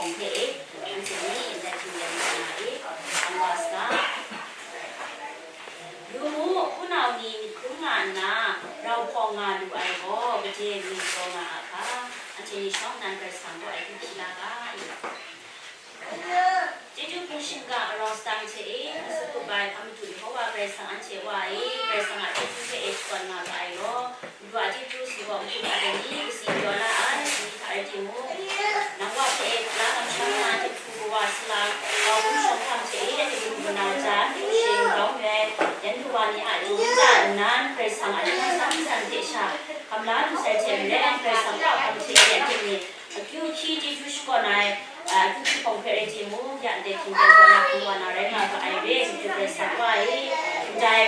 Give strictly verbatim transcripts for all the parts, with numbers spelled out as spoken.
Hpe e, anhte ni ndai hping len nga na e, ang wa sa. Yu mu, hpunau ni myit hkrum nga nna, rau hpawng nga lu ai gaw, gade ngwi taw nga a hka, anhte ni shawng nnan Karai Kasang kaw ai hku hpyi la ga, yu. Chyeju hpung shingkang arau sadang hte e, asu kup ai hpa madu Yehowa Karai Kasang anhte Wa e, Karai Kasang a chyeju hte e shakawn nga ga ai law, Ndwa chyeju si gaw n-gun ai ni, kasi pyaw la ai, ni hta rai timung, nang Wa hpe e, la kamsham na, hte hku kawa salang, grau hpung shawng hkam hte e, hte hku manau jan, hku shing grau ngai, yan du wa ni a, chyeju nta nnan, Karai Kasang a, hte hku san san hte sha, hkam la lu sai hte maren, Karai Kasang Wa hkam hte e, hte ni, akyu ahkyi chyeju shakawn ai, a, akyu ahkyi hpawng hpe rai timung, ya ndai hkying dan kaw na hpung wa na rai nga ga ai re, madu Karai Kasang Wa e, ndai,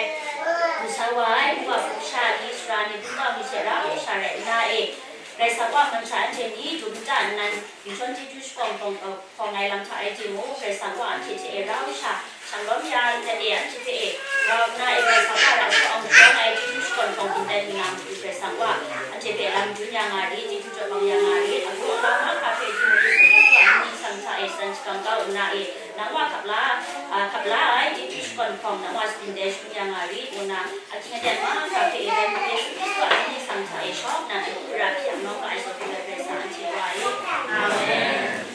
lusau wa ai, nu a hpung sha ni, sara ni, hpungtau ni hte rau sha rai nna e, Karai Kasang Wa man sha anhte ni dum nta nnan, ginshawng chyeju shakawn hpawng, uh, hpawng ai lam hta rai timung, Karai Kasang Wa anhte hte e rau sha, Shanglawm ya ai nta e, anhte hpe e, grau nna e, Karai Kasang Wa ra hku ang hkawng ai chyeju shakawn hpawng hping tai lu na matu Karai Kasang Wa, anhte hpe lam dun ya nga rit, chyeju jaw bang ya nga rit, agu alau mahkra hpe chyeju matu Karai Kasang Wa, myit ni sang hta e san shakang kau nna e, nang Wa hkap la, a, hkap la ai chyeju shakawn hpawng nang Wa shabyin dai shangun ya nga rit, ngu nna, ahkying aten mahkra hpe e, dai Madu Yesu Hkristu a myit ni sang hta e shawng nnan, agu ara hpyi ang nawng ga ai zawn, Karai Kasang anhte Wa e. Amen.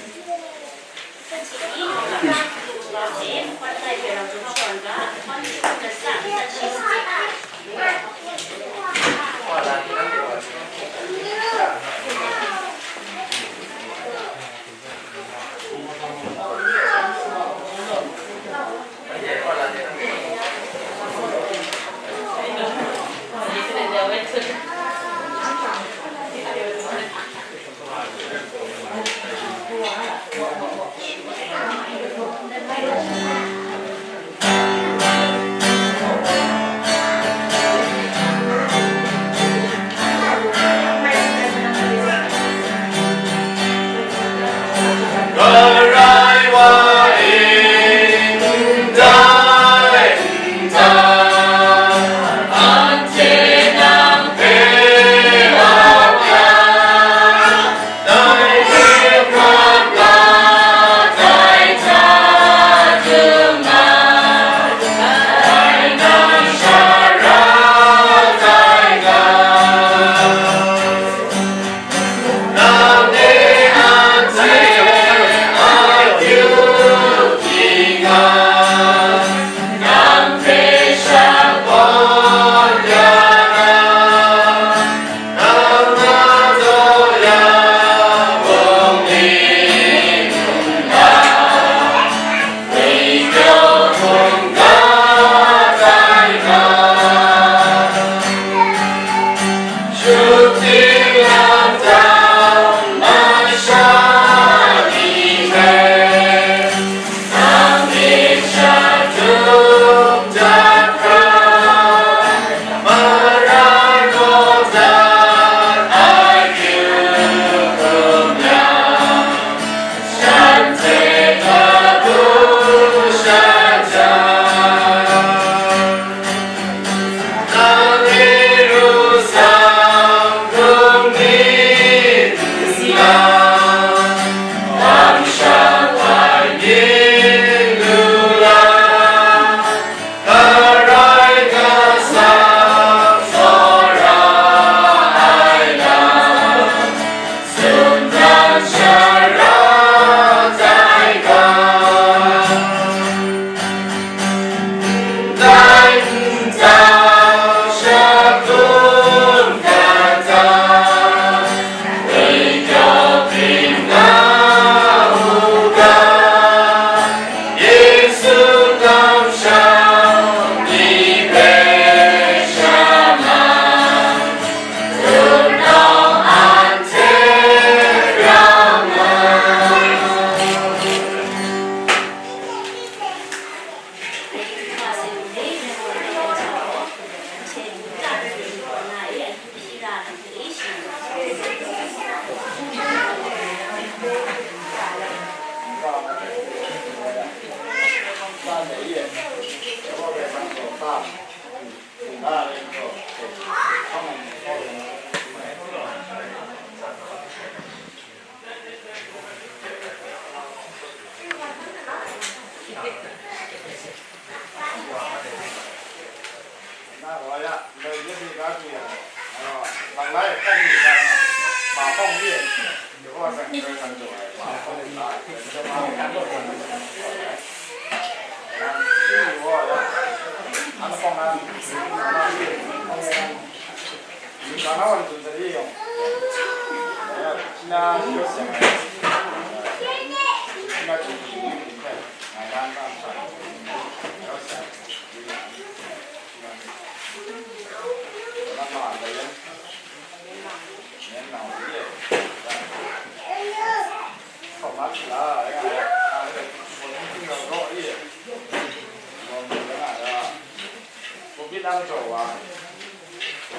Covid lam jaw wa,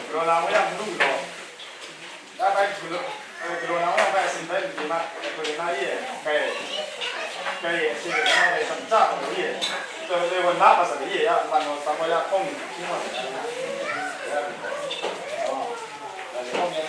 galaw na woi yang n lu law, da bai galaw, galaw na woi yang bai asin bai n ma, galaw na ye, kai, kai asin bai na bai sam ta ma ye, to le wa na ma sa ye ya, man wa sa wa ya kong ni, king wa sa ya, ya, oh, da le kong ni.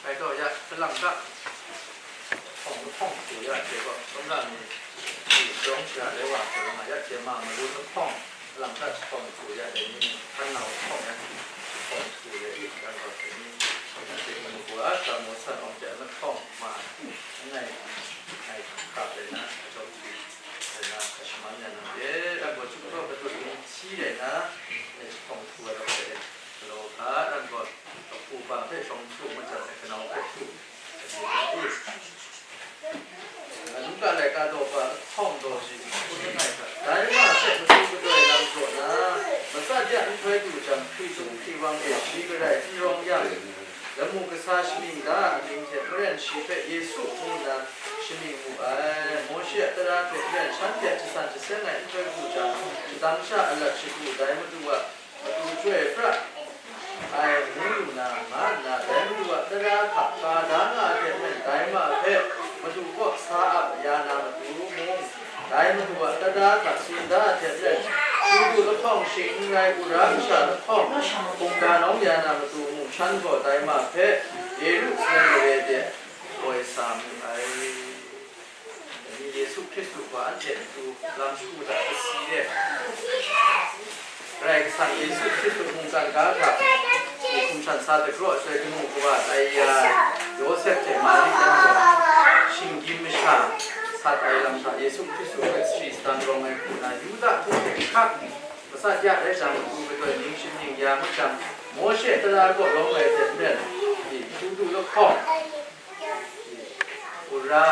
Bai taw ya, salang hta hpawng lahpawng hku ya hte gaw, kawmra ni, shi shawng sha rai wa hte nga ya hte ma, maru lahpawng, salang hta hpawng hku ya dai ni, hkan nau lahpawng ya, hpawng hku ya i, dan gaw dai ni, ya hte manu gaw, sa maw san awng hte lahpawng ma, langai, langai hkra rai na, ajaw hti rai na, hka shaman ya na, ye, dan gaw, chyum gaw, patut ni hti rai na, hpawng hku ai gaw dai, galaw hka, dan gaw, Kapu ba hpe shawng htu, majan ai kanau hpe htu, luga laika daw ba lahpawng daw shi hkun langai hta, dai ma hpe matu gadoi lam jaw na, matsat ya nhtoi du jang, Hkristu hkriwang e shi garai n rawng yang, lamu kasa shamying da a mying hte maren shi hpe Yesu ngu nna shamying mu ai. Mawshe a tara hpe maren shanhte a jasan jaseng ai nhtoi du jang, shadang sha alat shagu dai Madu a Madu chyoi pra ai ngu lu na, nga nna, dai Madu a tara hta ka da nga ai hte maren, dai ma hpe Madu kaw sa ap ya na matu mung, dai Madu a tara hta tsun da ai hte maren, Hkristu lahpawng shing n rai, wora masha lahpawng hkungga nawng ya na matu mung, shan gaw dai ma hpe Yerusalem mare de koi sa mu ai. Dai ni Yesu Hkristu gaw anhte matu lam shagu hta kasi de, Karai Kasang Yesu Hkristu mungkan ga hta hkum shan sa dagraw ai shaloi, kanu kawa tai ya ai Yawsep hte Mari yan gaw, shinggyim masha sat ai lam hta Yesu Hkristu hpe sari sadang rawng ai hku na, Yuda hpung hte hkak, matsat ya rai jang, matu gadoi ning shamying ya ngut jang, Mawshe tara kaw rawng ai hte maren, htu du lahkawng, wora,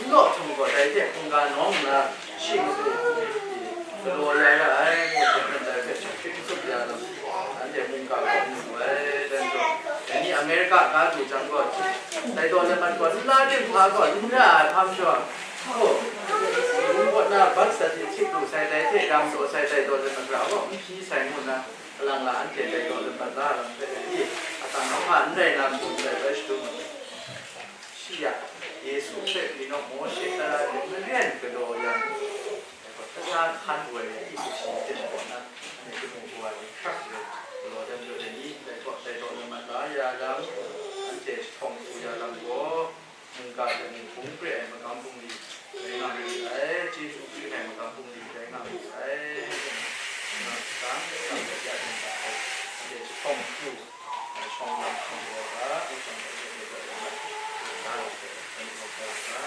n law htung gaw, dai hte hkungga nawng nna, shi matu galaw ya ra ai, ngu hte maren dai hpe shakrit n tsup ya lam, anhte mungga hkawm lu ai, dan gaw, dai ni Amerika ga du jang gaw, dai daw lamat gaw, nla tim hpa gaw n ra ai hpa majaw, oh, mung kaw na bat sat hte htik lu sai, dai hte dam daw sai, dai daw lamat ra gaw, n hpyi sai ngu nna, Kalang la anhte dai daw lamat la lam hpe i, atang ahpa n rai na matu ndai bai shadum ai. Shi ya, Yesu hpe pyi nawng Mawshe tara hte maren galaw yang, dai gaw tara hkan woi ai i hte shi jen kaw na, anhte kanu kawa ni hkrak rai galaw dan jaw ai ni, dai gaw dai daw lamat la ya lam, anhte jahtawng hku ya lam gaw, Mungga hte mung hpung pre ai magam bungli rai nga mayu sai, chyeju hpring ai magam bungli rai nga mayu sai. Nang shang, shang de ya ding hta hpe, de jahpawng hku, shawng lam hpang wa ga, u shawng de de de de de, da wa de, da wa ga.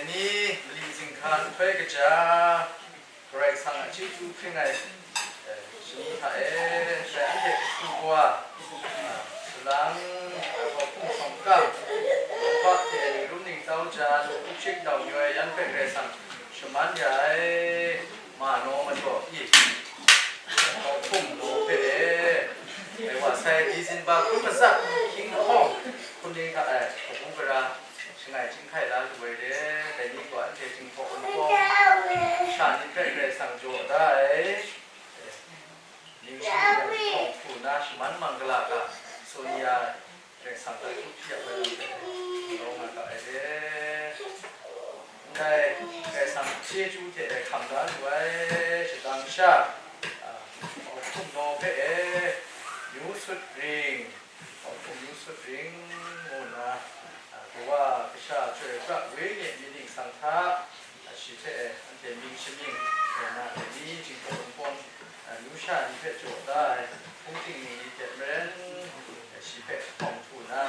Ni mali zinghka nhtoi kaja, Karai Kasang a chyeju hpring ai, eh, shani hta e, dai anhte hku kawa, ah, salang, ah, hkawhkung hkawngkam, hkawhpa hte rum ningtau jan, hkupshik ndau nyoi yan hpe Karai Kasang shaman ya ai, ma naw majaw pyi, hkawhkung naw hpe e, ai wa sai, di zinba hkun matsat, hkying hkawng hkun ni hta e, kabu gara, shangai chyinghkai la lu ai re, dai ni gaw anhte jinghpaw hkawng sha ni hpe Karai Kasang jaw da ai. Ning shi hpawng hku na shaman manggala ga, Sonia Karai Kasang hpe hkrup hpyi ap ai lam hpe, galaw nga ga ai re. Ndai Karai Kasang chyeju hte e hkam da lu ai shadang sha, a, hkum naw hpe e, yu sut ring, hkum yu sut ring, ngu nna, a, Kawa Kasha Chyoi Pra Wenyi myit ningsang hta, a, shi hpe e, anhte mying shamying, e, na, e, ni, jinghpaw lungpawng, a, nu sha ni hpe jaw da ai, hpung ting ni hte maren, a, shi hpe hpawng hku nna,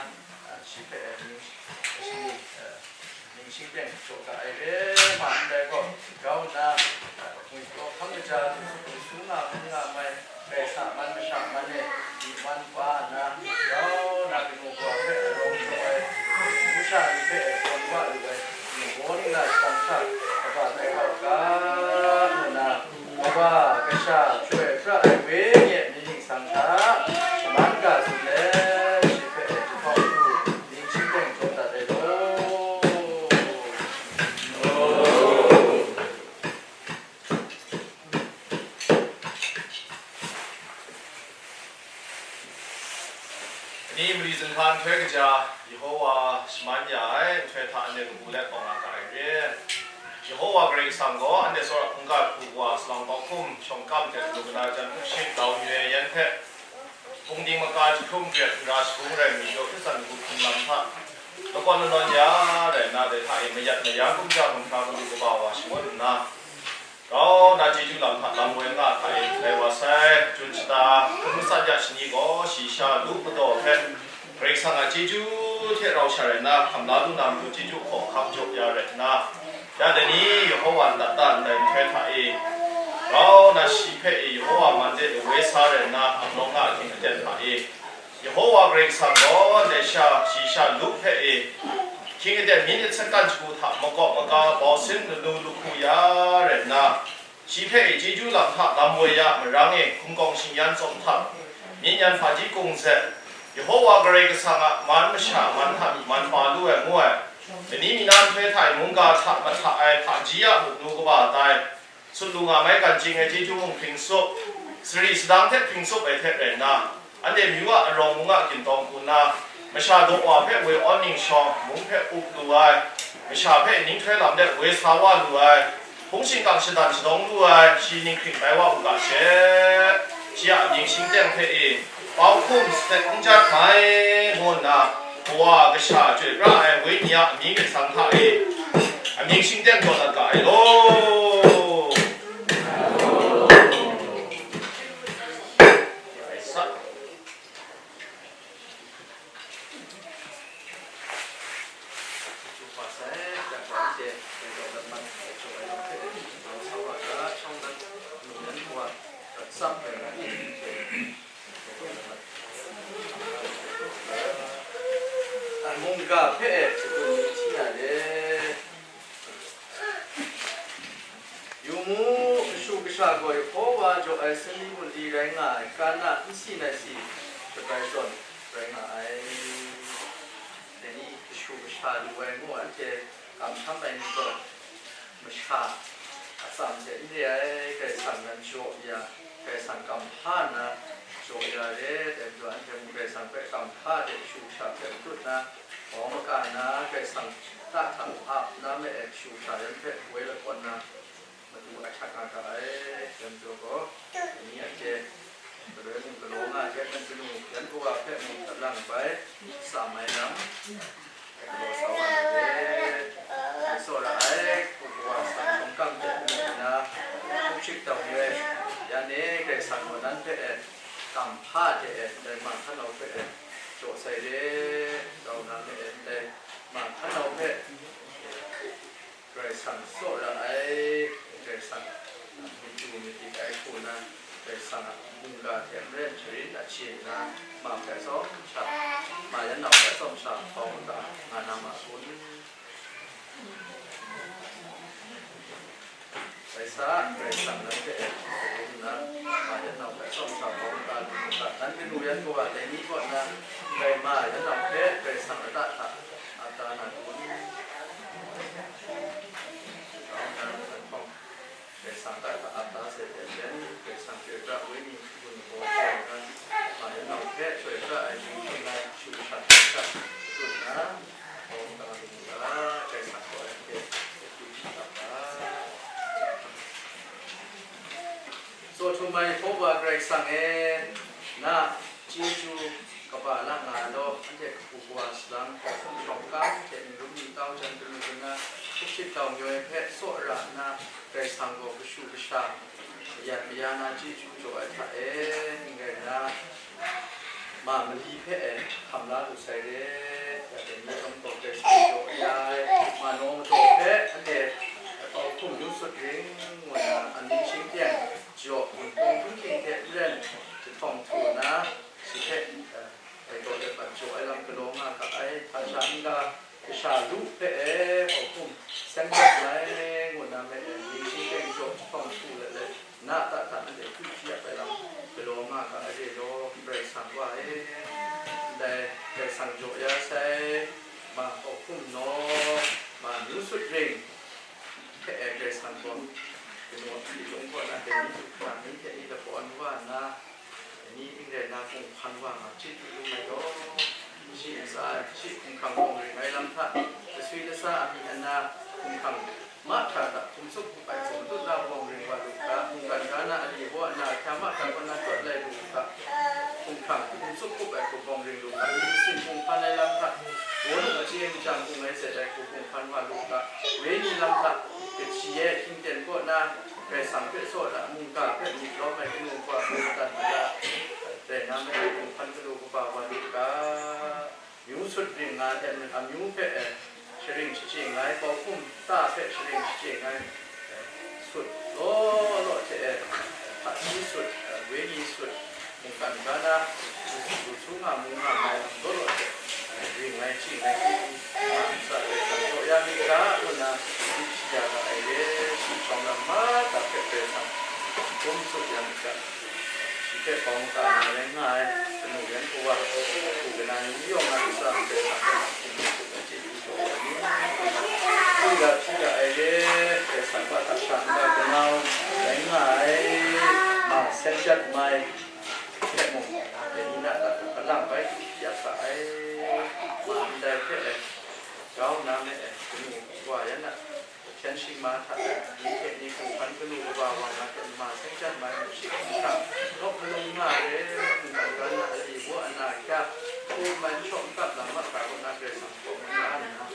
a, shi hpe, a, mying sh-, shi, a, mying shingteng jaw ga ai re, ma ndai gaw, grau nna, a, ngwi pyaw hkam kaja, lu su nga, hkam nga mai, Karai Kasang man masha man e, myi man pa nna, grau nna kanu kawa hpe arawng jaw ai, nu sha ni hpe gawn wa lu ai, ningbaw ningla shadang sha, kaba tai hkau ga, ngu nna, Kawa Kasha Chyoi Pra Ai Wenyi myit ningsang hta, shaman ga tsun let, shi hpe jahpawng hku, mying shingteng jaw dat ai law. Ni mali zinghka nhtoi kaja, Yehowa shaman ya ai nhtoi hta anhte kabu let bawng nga ga ai re. Yehowa Karai Kasang gaw anhte tsawra hkungga hku wa, salang hkawhkung hkawngkam hte kanu kana jan hkupshik ndau nyoi ai yan hpe, hpung ding maka jahkrum grep nra shabung rai mi jaw hpyi tsan hku hpung lam hta lakawn lanawn ya rai nna, dai hta e mayat maya kumja hkrum hkra galu kaba wa shangun nna, grau nna chyeju lam hta lam woi nga hta e, dai wa sai, jun shata, hkun matsat ya shani gaw shayi sha lu madaw hpe, Karai Kasang a chyeju hte rau sha rai nna, hkam la lu na matu chyeju hkaw hkam jaw ya rai nna, ya dai ni Yehowa ndat da ndai nhtoi hta e, grau nna shi hpe e Yehowa man de woi sa rai nna, amlawng nga ahkying aten hta e, Yehowa Karai Kasang gaw ndai sha, shayi sha lu hpe e, hkying aten minit sakan shagu hta makawp maga bau sin lanu lu hku ya rai nna, shi hpe e chyeju lam hta lam woi ya marang e hkungkawng shingyan tsawm hta, myit nyan hpaji kung zet, Yehowa Karai Kasang a man masha man hta myi man pa lu ai ngu ai, lani mi na nhtoi hta e mungga hta mahta ai hpaji a muk nu kaba tai, sut lu nga mai gan ching ai chyeju mung hpring tsup, sari sadang hte hpring tsup ai hte rai nna, anhte myu a arawng mung a gintawng hku nna, masha daw wa hpe woi awn ning shawng, mung hpe up lu ai, masha hpe ning htoi lam de woi sa wa lu ai, hpung shingkang shadan shadawng lu ai, shi ninghkring bai wa u ga she, shi a mying shingteng hpe e, Pau hkum sat n jat mai, ngu nna, Kawa Kasha Chyoi Pra Ai Wenyi a amying myit ningsang hta e, amying shingteng jaw dat ga ai law. Mungga hpe e shagun ni hti na le. Yu mu, kashu kasha gaw Yehova jaw ai saili mali rai nga ai, Kana nsin ai si shabrai zawn rai nga ai. Dai ni kashu kasha lu ai ngu anhte kamsham ai ni gaw, masha atsam hte n re ai, Karai Kasang nan jaw ya, Karai Kasang kamhpa nna jaw ya re, dai majaw anhte mung Karai Kasang hpe kamhpa hte kashu kasha hpe matut nna, bau maka nna, Karai Kasang hta hta ap na me ai kashu kasha yan hpe woi lakawn nna, matu ahkyak nga ga ai, dai majaw gaw, dai ni anhte galoi mung galaw nga ai hte, kanu yan kawa hpe mung hta lang bai, tsam ai lam, galaw sa wa ai hte, dai tsawra ai, hku kawa sa hkawngkam hte mung nna, hkupshik dau re, ya ni Karai Kasang gaw nan hpe e, kamhpa hte e, ndai ma hkan nau hpe e, jaw sai re, grau na me e, ndai ma hkan nau hpe, Karai Kasang tsaw ra ai, Karai Kasang matu madik ai hku na, Karai Kasang a mungga hte maren sharin a chye nna, ma hpe tsawm sha, ma yan nau hpe tsawm sha, hpawng da nga na ma kun? Rai sa, Karai Kasang nanhte e sharin nna, ma yan nau hpe tsawm sha, hpawng da lu mu ga, nan kanu yan kawa dai ni kaw nna, ndai ma yan nau hpe Karai Kasang lata hta ap da na kun? Karai Kasang hta ap da sai hte jen, Karai Kasang chyoi pra ai wenyi hkun gaw chyoi nna, ma yan nau hpe chyoi pra ai ni hkun na shu sha hkra shadut nna, hpawng da lu mu ga, Karai Kasang gaw anhte akyu hti ap ga. Tsaw htum ai Hpawwa Karai Kasang e, na chyeju kaba la nga ai law, anhte kabu kawa salang, hkawhkam shawng kang hte n-gun n-tau jan kanu kanu, hkupshik dau nyoi hpe tsaw ra nna, Karai Kasang gaw kashu kasha, mayat maya na chyeju jaw ai hta e, n rai nna, ma mali hpe e hkam la lu sai re, ya dai ni chyawm gaw Karai Kasang jaw ya ai, ma naw madaw hpe anhte pau hkum yu sut ring, ngu na, amying shingteng jaw, ningkawng hpung hking hte maren jahtawng htu na, shi hpe, eh, dai gaw dai bat jaw ai lam galaw nga ga ai, hta sha n-ga, kasha lu hpe e, pau hkum seng dat ai, ngu na me e, amying shingteng jaw jahtawng htu let let, na ta hta anhte hkyu hti ap ai lam galaw nga ga ai re law, Karai Kasang wa e, ndai Karai Kasang jaw ya sai, ma pau hkum naw, ma yu sut ring, hpe e Karai Kasang gaw, kanu a hpyi lung kaw na dai ni du hkra, ni hte ni laba awn wa nna, ni n rai na hpung hpan wa nga chyeju lu ai gaw, shi ntsa ai, shi hkumhkrang bawng ring ai lam hta, laswi lasa a myi ana hkumhkrang mahkra hta hkum tsup hkup ai hku matut la bawng ring wa lu ga, mungkan ga na ali baw ana ahkya mahkra kaw na tawt lai lu ga, hkumhkrang hkum tsup hkup ai hku bawng ring lu ga, myit masin hpung hpan ai lam hta, wunung machye machyang hpung ai zet ai hku hpung hpan wa lu ga, wenyi lam hta, kachyi ai hkying ten kaw na, Karai Kasang hpe tsaw da, mungga hpe myit lawm ai kanu kawa mungdan mada, dai na made hpung hpan galaw kaba wa lu ga, myu sut ring nga ai hte maren amyu hpe e sharing shachye nga ai, pau hkum ta hpe sharing shachye nga ai, e, sut law law hte e, hpaji sut, e, wenyi sut, mungkan ga na, lu su nga mu nga ai lam law law hte, e, ring ai, chye ai, hku nga ai, ntsa Karai Kasang jaw ya myit ga, ngu nna, myit shi ya ga ai re, shi shawng lam mada hpe Karai Kasang hkum tsup ya myit ga. Shi hpe hpawng da na rai nga ai, kanu yan kawa, hku kanu ni yawng a ntsa hpe sa ai, hpyi da hpyi da ai re, Karai Kasang hta sha n-ga kanau rai nga ai, ma seng jat mai hpe mung, dai ni na hta kalang bai hpyi ap ga ai, ma ndai hpe e, grau nna me e, kanu wa yan a, hpyen shingma hta e, ni hte ni hku hpan kanu kaba wa nga hte ma seng jat mai, shik hkam hkam, nawk malum nga re, hkungkan ga na ali baw ana kya, hku mai n shaw n kap lam mahkra kaw na Karai Kasang hpawng mada nna,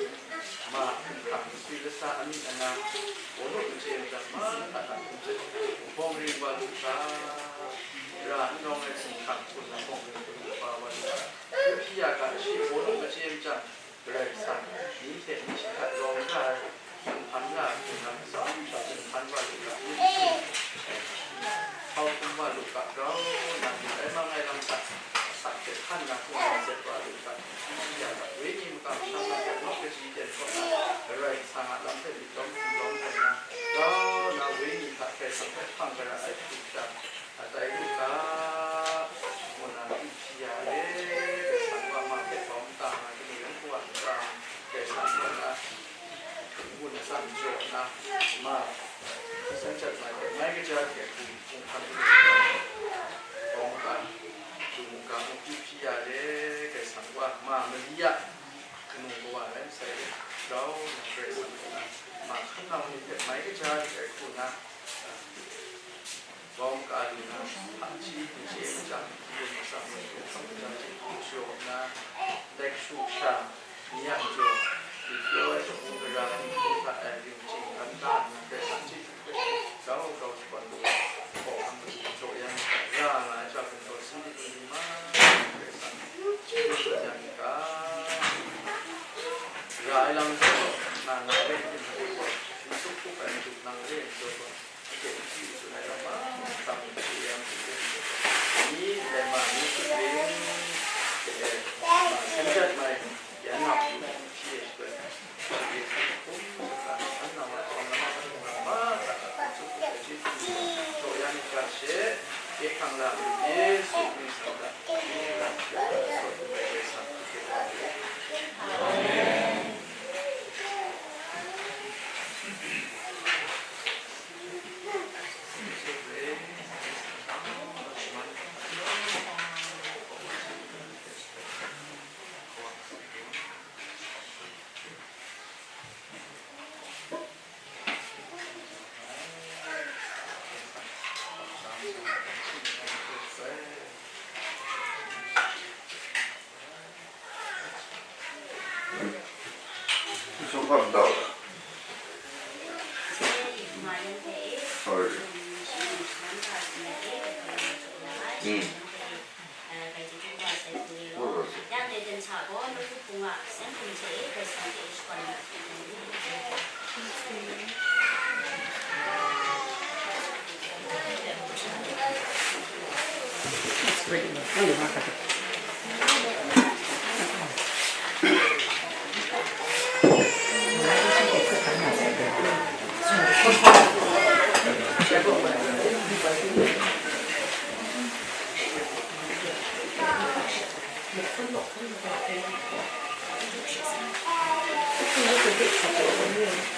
ma hkungkan maswi lasa a myit ana, wunung machye machyang mahkra hta hkum tsup, bawng ring wa lu ga, ra n rawng ai hkungkan hku na bawng ring kanu kaba wa lu ga, hpyi ya ga, shi wunung machye machyang, Karai Kasang, ni hte ni shi hta rawng nga ai, hkum hpan nga ai hku na, atsawm sha hkum hpan wa lu ga, myit masin, hkau hkum wa lu ga, grau nna, myit ai mang ai lam hta, asak hte hkan na hku na zet wa lu ga, hpyi ya ga, wenyi makam shang na hte nawk kaji ten kaw na, Karai Kasang a lam hpe myit lawm hkum lawm ai na, grau nna wenyi hta Karai Kasang hpe hpang gara ai hku sha, atai lu ga, ngu na myit hpyi ya re, Karai Kasang wa ma hpe hpawng da nga, kanu yan kawa ntsa, Karai Kasang kaw na, ngu na tsam jaw na, ma, seng jat mai hpe, mai kaja hte hku hpung hpan lu ga, hpawng da, lu mu ga, ngu myit hpyi ya re, Karai Kasang wa ma mali a, kanu kawa rai masai e, grau na Karai Kasang kaw na, ma hkan nau ni hpe mai kaja hte hku na, grau ka lu na, hpaji n chye machyang, n-gun matsam ni hpe hpang kaja hte hku shayaw nna, ndai kashu kasha ni a majaw, myit pyaw ai shagu gara ni hku hta e ring ching gan da nna, Karai Kasang chyeju hpe grau grau shakawn lu ai, hkawhkam matu jaw ya myit ga, ra nga ai hta gumhpraw sin myit n ring ma, Karai Kasang chyeju shakawn ya myit ga, ra ai lam hpe gaw, nga nga ai hte matu gaw, Yesu Hkristu mying hta. Amen.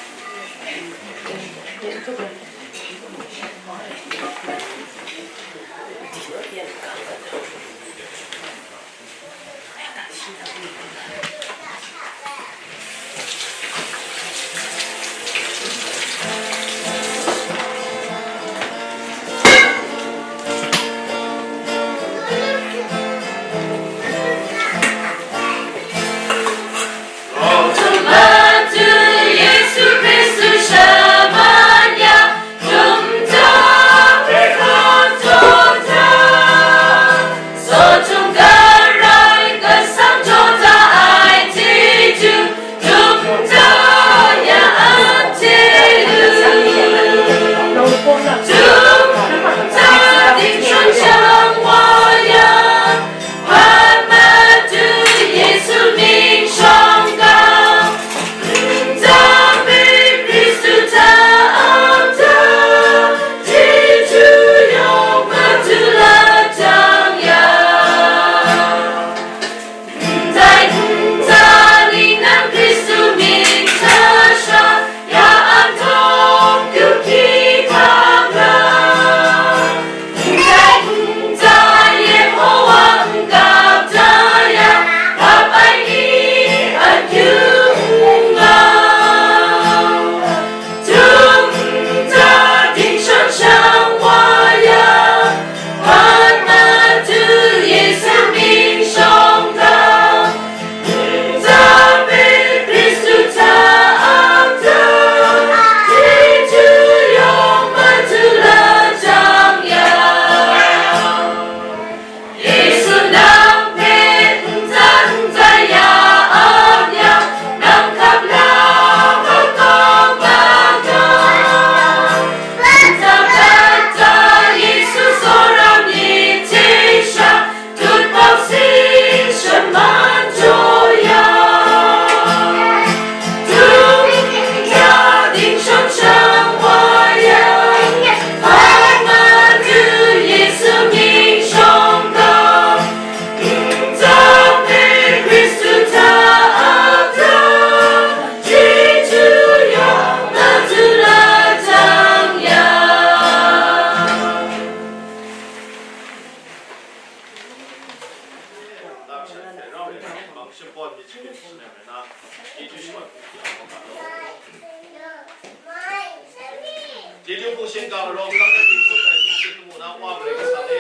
Chyeju hpung shingkang rawng kang ai hping hpung tai hpung shing mu na Wa Karai Kasang e.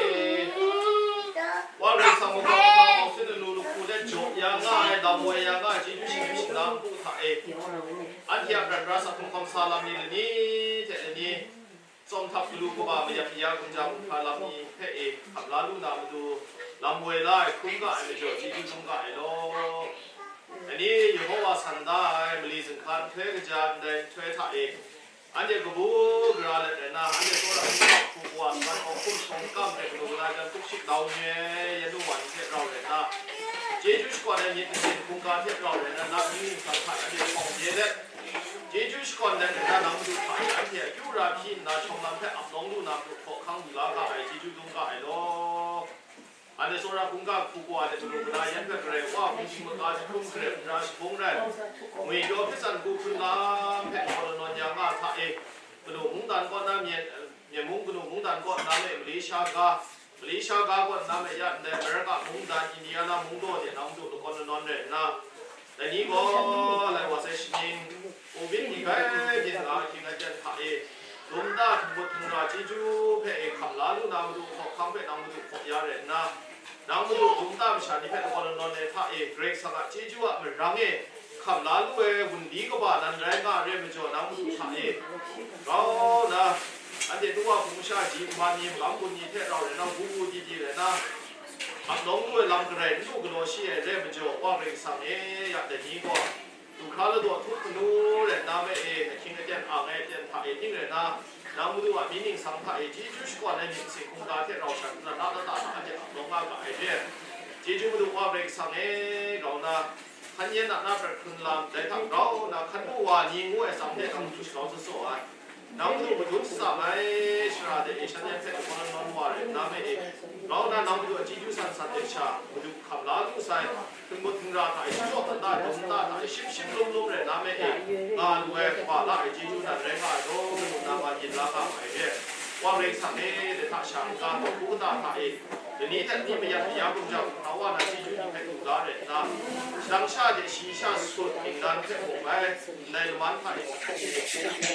Wa Karai Kasang makau hkam hpau sin lalu lahku let jaw ya nga ai, lam woi ya nga ai chyeju shingkang shingkang hku hta e. Anhte a prat ra sa hkrung hkawm sa lam ni lani hte lani, tsawm htap galu kaba mayat maya gumja gumhkra lam ni hpe e hkam la lu na matu, lam woi la ai hkrum ga ai majaw, chyeju dum ga ai law. Ani Yehowa san da ai mali zinghka nhtoi kaja ndai nhtoi hta e, anhte kabu gara let rai nna, anhte tsawra hku kawa nman awk hkum shawng kam ai galu gala jan hkuk shik dau nye, yan nu wa ni hte rau rai nna, chyeju shakawn ai myit masin hkungga hte rau rai nna, nang ning ningsang hta anhte hpawng de let, chyeju shakawn let rai nna, nang madu hta e anhte akyu Ra hpyi nna shawng lam hpe ap nawng lu na matu hkaw hkang lu la ga ai, chyeju dum ga ai law. Anhte tsawra hkungga hku wa de, manu mada yan hpe Karai Wa hpung shing maka jahkrum hkrep nra shaphung rai, ngwi pyaw hpyi tsan hku hkrun lam hpe galaw nawn ya nga hta e, kanu mungdan kaw na myen, myen mung kanu mungdan kaw na me Malaysia ga, Malaysia ga kaw na me ya ndai America mungdan, Indiana mungdaw de nang matu lakawn lanawn rai nna, dai ni gaw lai wa sai shaning, Covid ni grai byin nga ahkying aten hta e, dum nta htingbu htingra chyeju hpe e hkam la lu na matu hkaw hkang hpe nang matu hkaw ya rai nna, nang matu dum nta masha ni hpe lakawn lanawn ai hta e, Karai Kasang a chyeju a marang e hkam la lu ai wunli kaba nan rai nga ai re majaw, nang matu hta e grau nna, anhte tuwa hpung masha ji nman ni, magam gun ni hte rau rai nna, gu gu di di rai nna, ap nawng lu ai lam garai n lu galaw shi ai re majaw, Wa Karai Kasang e, ya dai ni gaw, du hkra ladaw htup manu rai nna me e, ahkying aten ang ai aten hta e ning rai nna, nang madu a myit ningsang hta e chyeju shakawn ai myit masin hkungga hte rau shat nna, na lata na anhte ap nawng nga ga ai re. Chyeju madu Wa Karai Kasang e, grau nna, hkan yen a na prat hkrun lam, dai hta grau nna, hkan mu wa ni ngu ai atsam de nang madu shagrau tsawtsaw ai. Nang madu madun shatsam ai shara de e shan yan hpe lakawn lanawn wa rai nna me e, grau nna nang madu a chyeju san san de sha, madu hkam la lu sai, htingbu htingra hta e, shachyaw nta dum nta hta e, shim shim lum lum rai nna me e, nga lu ai kaba la ai chyeju nan rai nga ai law, madu na nga yin la nga ai re. Wa Karai Kasang e, dai hta sha n-ga hku kata hta e, lani hte lani mayat maya hkum jang, hkra wa na chyeju ni hpe du ga rai nna, shadang sha de shayi sha sut ningnan hpe hkawm ai, ndai laman hta e,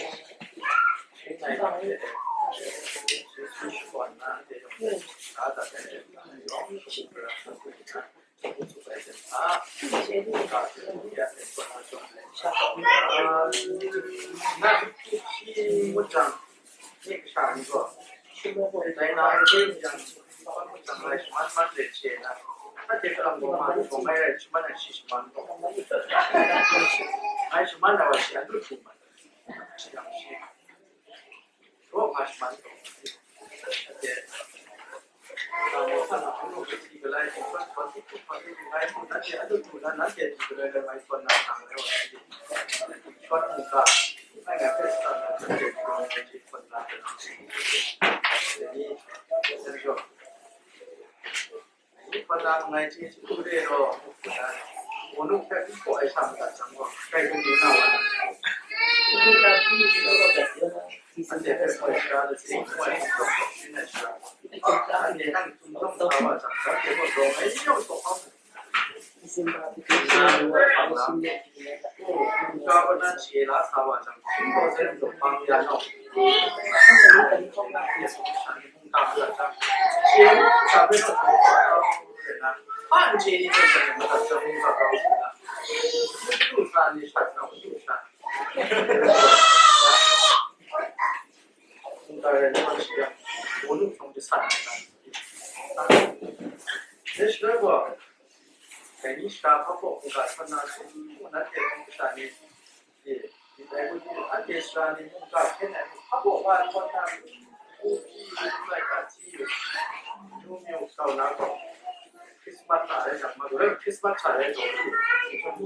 Christmas hta rai jang, ma, Christmas hta rai jang,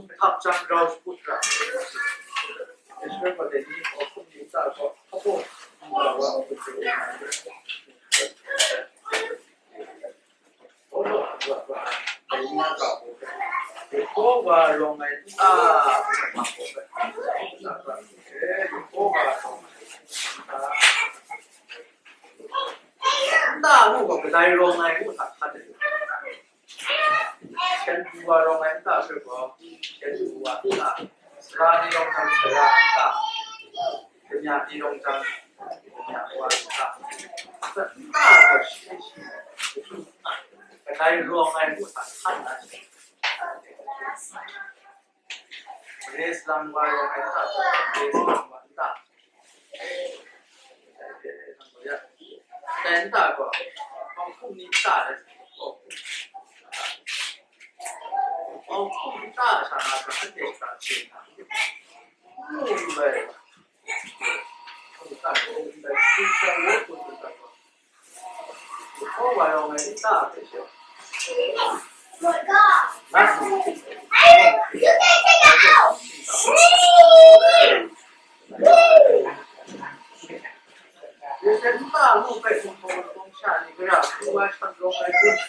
hkap jang grau shakut ra. Israel gaw dai ni gaw hkum ning ta gaw, hpa gaw, hkum ga wa, hkum ga wa. Yehowa rawng ai nta, Yehowa rawng ai nta, nta ngu gaw, kadai rawng ai ngu hta hkan ai. Shandu wa rawng ai nta hpe gaw, shandu wa nta, sara ni rawng jang, sara nta, kanya ni rawng jang, kanya wa nta, nta gaw shi shi, kadai rawng ai ngu hta hkan na shi. Grace lang wa rawng ai nta, Grace lang wa nta. Dai nta gaw, Hpawng hkum ni nta rai, Hpawng hkum nta sha na gaw, anhte hkra chye na, n mu lu ai, hkum nta gaw, hkum nta, hkum nta gaw, Yehowa rawng ai nta hpe she. Lord God, I, you can't take it out. N ta mu hpe hpung hpung hpung sha ni gara hpung wa shang rawng ai hpung.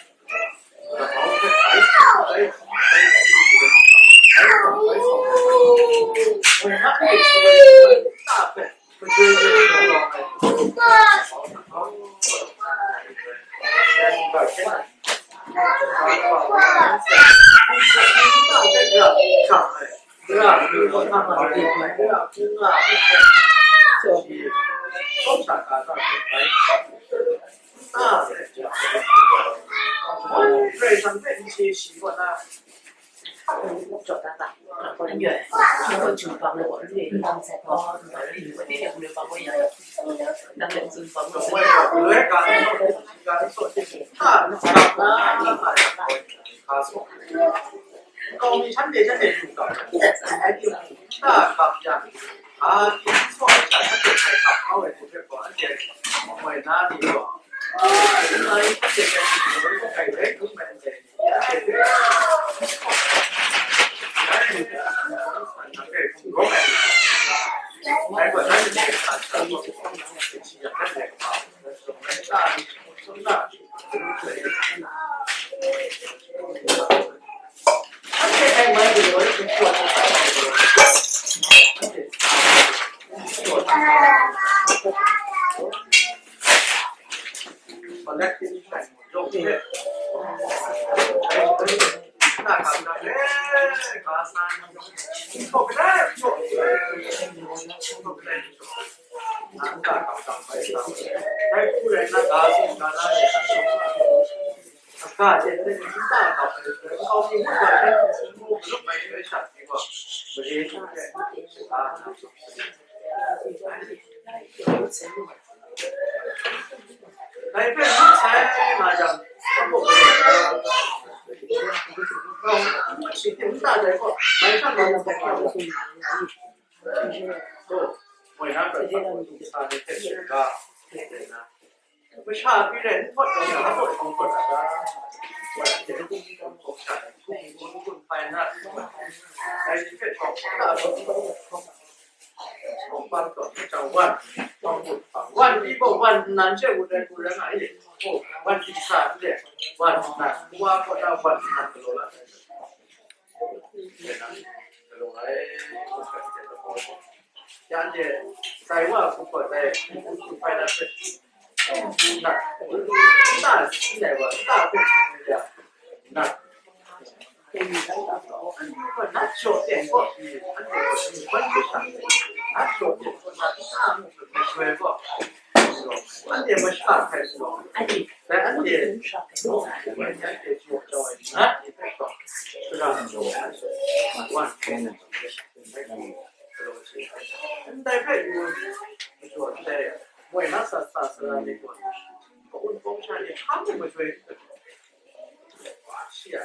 Masha pyi rai, n hpawt tawn na, n hpawt hpawt na ga, wa hte n gun n gun hpai na, dai ni hpe htawng hta tawn, htawng hpang tawn, hkacang wan, wan pyi gaw, wan nnan hte wut rai, wut rai nga i, wan pyi sa n de, wan nnan, wa kaw na wan nnan galaw la ai. Yan de, sai wa hku gaw dai, hku hpai na hpe, nta, nta si ai wa, nta hpe hku ya, nta. Anhte gaw nat shaw teng gaw, anhte gaw shi hpan hte sha, nat shaw teng gaw, nat nta mu hpe hkoi gaw, anhte masha hkai sa gaw, dai anhte, anhte jaw jau ai nat ni hpe gaw, shara jaw ai, wan hkrai na, ndai hpe yu, majaw ndai, moi na sa sa sara ni gaw, ka-un kawng sha ni hkam ni majoi, shi a,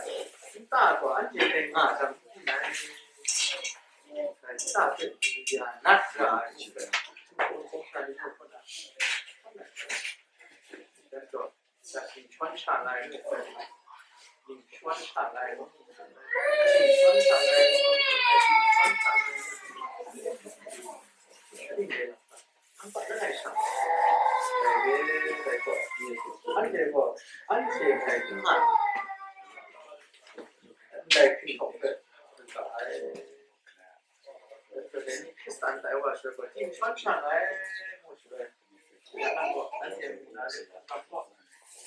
nta gaw anhte dai nga jang n rai, nta hpe ya nat ra ai shi hpe, ka-un kawng sha ni gaw, Dingshon sha lai, dingshon sha lai, dingshon sha lai, dingshon sha lai, dingshon sha lai. Anhte gaw, anhte gaw, anhte hkai n nga, ndai hpyi hkawk hpe, n ga ai. Hkristan tai wa shaloi gaw, dingshon sha lai, ngu shaloi, ya nang gaw, anhte mu na rin, nang gaw,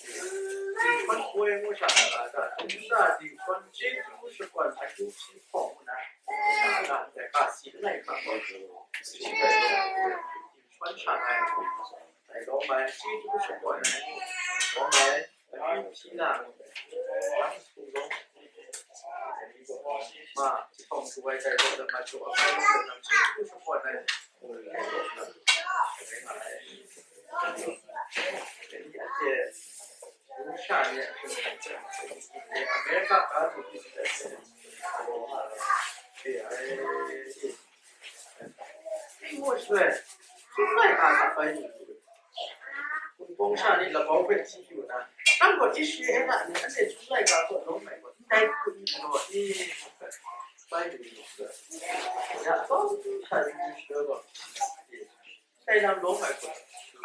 dingshon poi ngu sha na ga, dingsa dingshon chyeju shakawn akyu hpyi hkawng ngu na, ga, ga si langai hkra gaw, dingshon sha lai, dai lawm ai, chyeju shakawn ai, lawm ai, akyu hpyi na, ma, jahpawng su ai dai gaw, lama jaw ai, lawm ai, chyeju shakawn ai, America ga du, English le, Chyum laika hta bai lu, Hpung sha ni labau hpe hti yu na, nang gaw Israela ni anhte Chyum laika kaw lawm ai gaw, ndai hku n galaw ni? Bai lu yu, ya, tsawm hta yu yu gaw, dai lam lawm ai gaw,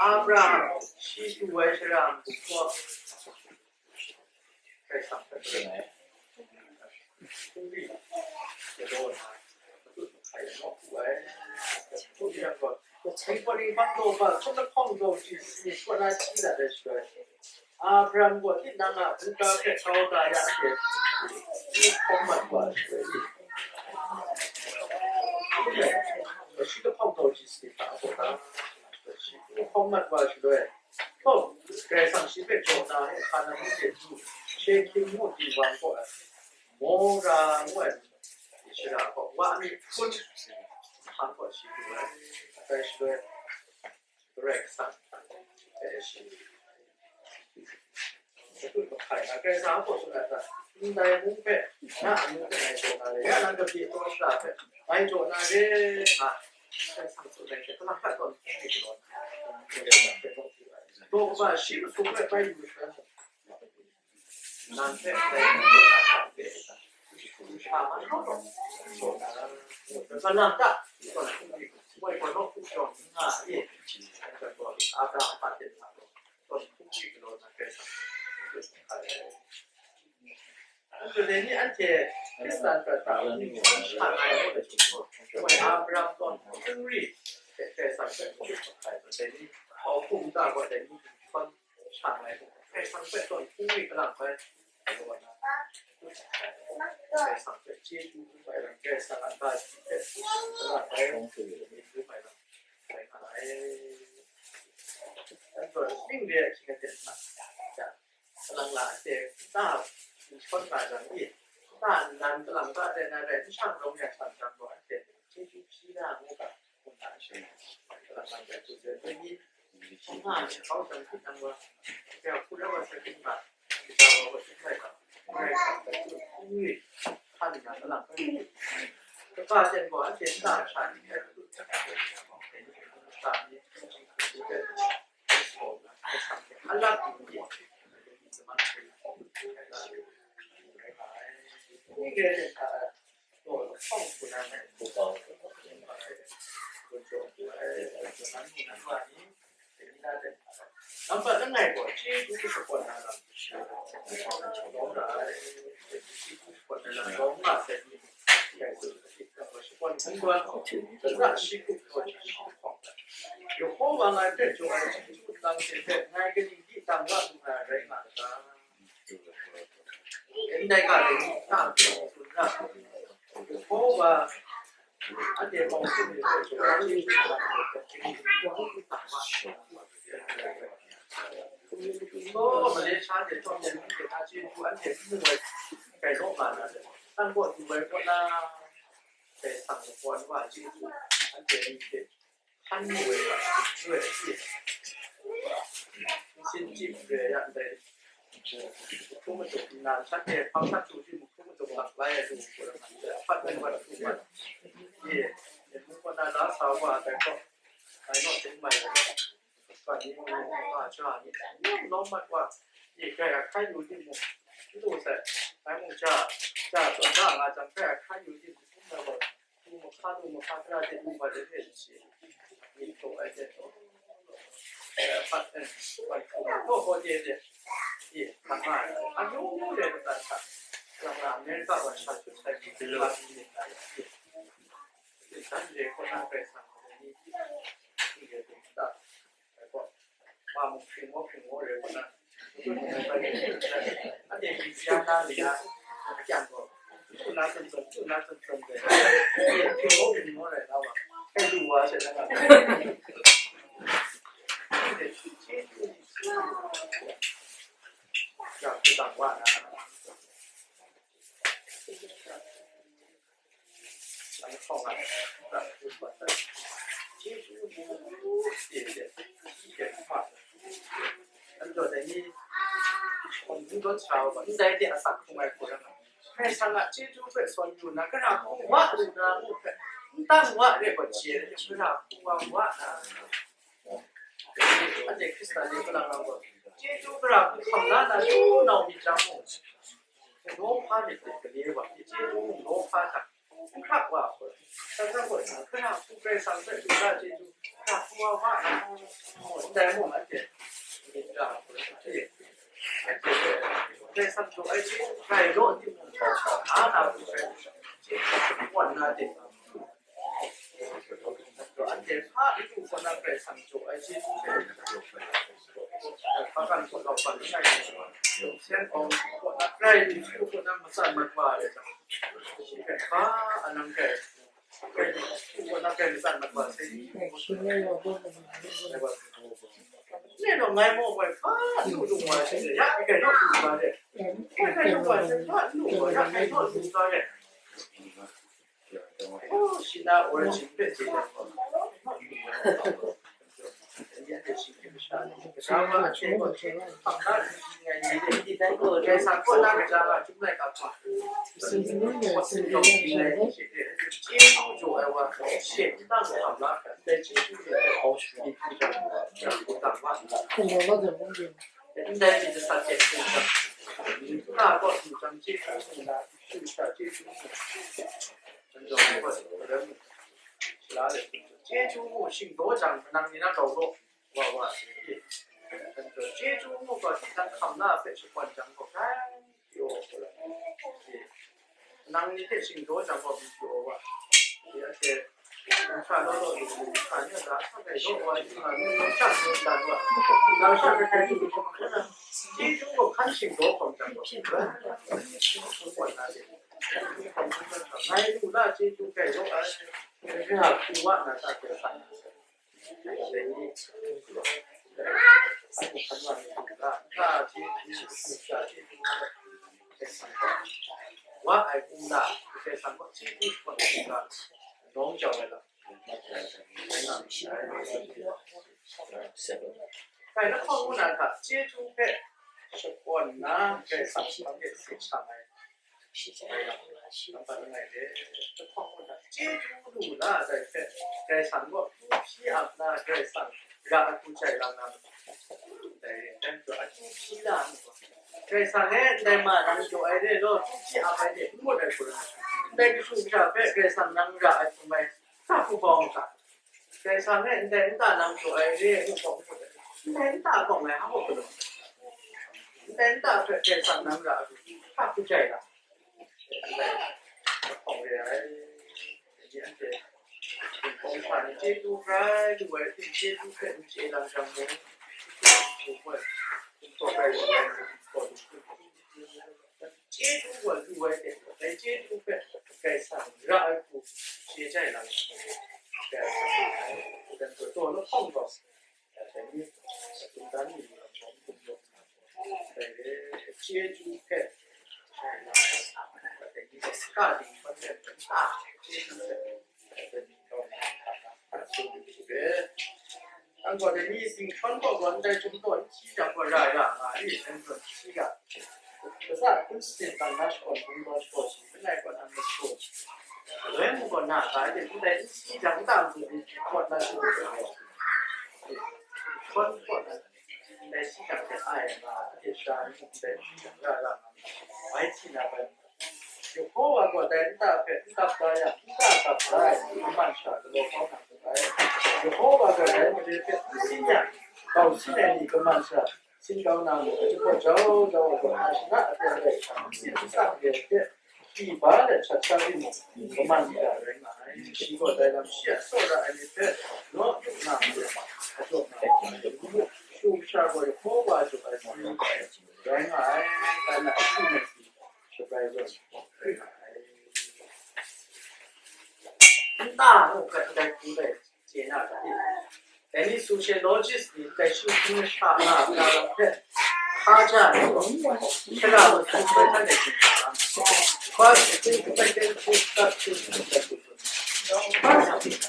Abraham, shi du ai shara mung gaw, Karai Kasang hpe maren ai. Hkungri galaw na, matut mahkai nawku ai. Hkungri yang gaw, hpawt hpawt ni hpang taw hpa, hkawm lahkawng taw hti, si kaw na hti dat ai shaloi, Abraham gaw tinang a mungga hpe kau da ya anhte, shi hkawm mat wa ai shaloi, shi lahkawng taw hti si hta a gaw da, shi hkawm mat wa ai shaloi, Hkum, Karai Kasang shi hpe jaw na e, Hkanan mung de du, Shehkim mung Dinwang kaw ai, Mora ngu ai shara kaw, wa mi hpun, hpa kaw shi du ai, dai shaloi, Karai Kasang hpe shi matut mahkai na, Karai Kasang a kaw tsun ai hta, ndai mung hpe, na a mung hpe ngai jaw na re, ya nang kabyi taw shara hpe, ngai jaw na re, nga, Karai Kasang tsun ai hte, kalang hta tawn hkungri galaw na, Karai Kasang hpe nawku ai. Daw kaba shi masum hpe bai yu sha, nang hpe ndai hku jaw na hta hpe, sha mahkra gaw, jaw na, kalang ta, tawn hkungri, moi gaw nawku shawng n nga e, Abraham a hten hta gaw, tawn hkungri galaw na Karai Kasang, Anhte dai ni anhte Hkristan prat hta n hkawm sha na ai, Abraham tawn hkungri hte Karai Kasang hpe n shut hpai, dai ni hkau hkum nta gaw dai ni n hkawm sha na ai, Karai Kasang hpe tawn hkungri kalang bai, Karai Kasang hpe chyeju bai lam, Karai Kasang a ga hpe kalang bai, bai lam, bai nga ai. Anhte ning re ai hkying aten hta, kalang la anhte nta n shawn nga jang i, nta nnan kalang ta de na rai n shang rawng ya shang jang gaw, anhte chyeju hpyi na ngu ga, hkum na n shang, kalang la rai hku zen ai ni, hkawng nga ai hkau jang hpyi nang wa, ya hku la wa sa hkring ga, kaja wa wa hkring rai ga, Karai Kasang hpe tsun hkungri hkan nna kalang hpe, kaba ten gaw anhte nta sha ni hpe, nta ni, Nampat langai gaw chyeju shakawn na lam lawm ra ai, chyeju shakawn na lam lawm nga sai ni, shakawn hkungga, kaza shi hkrup taw shi hkawng, Yehova ngai hpe jaw ai chyeju nlang hte hpe ngai kaning di dang wa lu na rai nga ta? Ndai ga dai ni hta tsun ra, Yehova anhte bawng hpung ni hpe jaw ai chyeju nlang hte hpe, Malaysia de tawm de mung de na chyeju anhte n mu ai, gai law nga na de, nang gaw du ai kaw na, dai sang lakawn wa chyeju anhte ni hte hkan mu ai hta, n rai ai, sin chyip re ai ya ndai, hkrum matuk nnan, shanhte hpang hkrat tu hpyi mung, hkrum matuk lak lai ai lu hku lam nan, apat ai wa hku mat, ye, myen mung kaw na la sa wa ai gaw, ngai naw hte n mai ai, kani mung, mung, ma, ja ni, lawm mat wa, ye, grai ahkrai yu timung, n lu sai, ngai mung ja, ja, tawn da nga jang, grai ahkrai yu timung, n lu sai, Lu mahka, lu mahka, tara de lu wa de hpe n chye, myit htaw ai hte, eh, hpat, eh, wan hkrum ai, hpaw hpaw de de, e, hkang nga ai, amyu myu de kata hta, kalang na Amerika wa sha hkut sai hku, la myit ai, e, hpyen dan re kaw na Karai Kasang gaw, ni, ni de hpe nta, Wa mung hpring maw, hpring maw rai kaw na, anhte Indiana ni na akyang gaw, tuna tsun tsun, tuna tsun tsun de, hpring maw, hpring maw rai na wa, hkai lu wa she na nga. Anhte chyeju ni chyeju, ya hpyi dang wa na. Karai Kasang a chyeju hpe sawn yu na, gara hku wa lu na ngu hpe, n tang wa re gaw chye, gara hku wa wa na. Anhte Hkristan ni kalang nang gaw, chyeju gara hku hkam la na, chyeju nau myit jang mung, naw hpa myit dai gale wa, chyeju mung naw hpa hta, Hkrak wa hkra, hkrak wa hkra, hkra hku Karai Kasang hpe lu la chyeju, hkrak hku wa wa na, ndai mung anhte myit ra hkra, anhte hpe Karai Kasang jaw ai chyeju grai law timung, a na hku Karai Kasang chyeju wan na de. Anhte hpa n lu kaw na Karai Kasang jaw ai chyeju hte, hpa kan hkawt kau hpa n rai ai, sen awng kaw na grai lu hkru kaw na matsan mat wa ai jang, shi hpe hpa anang grai, grai lu hkru kaw na grai matsan mat wa sai ni, ne law ngai maw wai hpa n lu lu wa ai, ya grai naw lu wa de, grai naw lu wa sai hpa n lu wa, ya grai naw lu wa de. Oh, shi na origin hpe chye ai. Kaja wa a hte gaw hte hkam na hkam shi ngai ni de, Karai Kasang kaw na kaja wa chyum lai ga hpa, wa sin yawng shi ngai ni she de, chyeju jaw ai wa, she n tang hkam la, dai chyeju de hpe, shi hkam la, hkam la, ndai myit jasat hte hpung jang, nta kaw hpung jang, chyeju mu na, sumsha chyeju mu, Chyeju mu shingdaw jang, nang ni na grau law, wa wa, chyeju mu gaw, tinang hkam na hpe shakwan jang gaw, grai pyaw gaw, nang ni hte shingdaw jang gaw, pyaw wa, anhte, nsa law law lu, nsa ni a da sa gai law wa, nsa ni nsa ni dan wa, nang sha rai rai lu, chyeju gaw hkan shingdaw hkawm jang gaw, grai pyaw wa na de. Ngai lu na chyeju grai law ai, ngai hku wa na ta hpe san na sai. Dai ni, anhte hkan wa ni lu na, na chyeju, sumsha chyeju, wa ai hku na, Karai Kasang gaw chyeju shakawn hku na, nawng jau ai lam. Dai lahkawng ngu na hta, chyeju hpe shakawn nna, Karai Kasang hpe si shang ai. Nampat langai de, lahkawng ngu na, chyeju lu na, dai hpe, Karai Kasang gaw, hpyi ap na, Karai Kasang ra ai hku jai lang na, dai, dai hku a hpyi la ai gaw, Karai Kasang e, ndai ma nang jaw ai re law, hpyi ap ai de, n ngut ai hku rai, ndai kashu kasha hpe Karai Kasang nang ra ai hku mai, hka hku bau nga ga. Karai Kasang e ndai nta nang jaw ai re ai hku bau hku, ndai nta bau ai hka hku galaw, ndai nta hpe Karai Kasang nang ra ai hku, hka hku jai ga. Ndai lahkawng re ai, dai ni anhte, hpung hkawng hpa ni chyeju grai lu ai, chyeju hpe n chye lang jang mung, hpung hkawng grai lu ai, hpung hkawng lu ai, chyeju gaw lu ai hte, dai chyeju hpe Karai Kasang ra ai hku chye jai na, Karai Kasang ra ai hku dan gaw taw lahkawng gaw, dai ni, dai chyeju hpe, dai ni, ka ding hpan hpe, chyeju hpe, Nang gaw dai ni sing hkyawn kaw gaw ndai chyum taw n hti jang gaw ra ra nga i, nang gaw n hti ga. Kasa hpun sasin tang na shakawn bungdaw shakaw shi, langai kaw na masu. Galoi mung gaw na ga ai, ndai n hti jang nta mung ni hkawt na shakawn gaw. Hkyawn kaw na, ndai hti jang hte ai nga, a hte sha ni mung ndai hti jang ra ra nga. Bai hti na bai. Yehowa gaw dai nta hpe n kap da yang, nta kap da ai ni kaman sha galaw kau na n rai. Yehowa gaw dai mare hpe n sin yang, kau sin ai ni kaman sha sin kau na mu, a jahpawt jau jau ai gaw, na shana a pyaw ai hta, n sin n sat re ai hte, pyi ba let shat sha ri mu, kaman hta rai nga ai. Shi gaw dai lam shi a tsawra ai myit hpe, naw yu na mu, a jaw na mu, shu sha gaw Yehowa jaw ai si rai nga ai, dai na a hpyi na si. Nta mung hpe ndai hku dai chye na ga i? Dai ni sociologist ni ndai shingkung masha na a hpe hpa ja ai gaw, shara masum bai htan e chye na ga? First, second, third, fourth, fifth, sixth, seventh.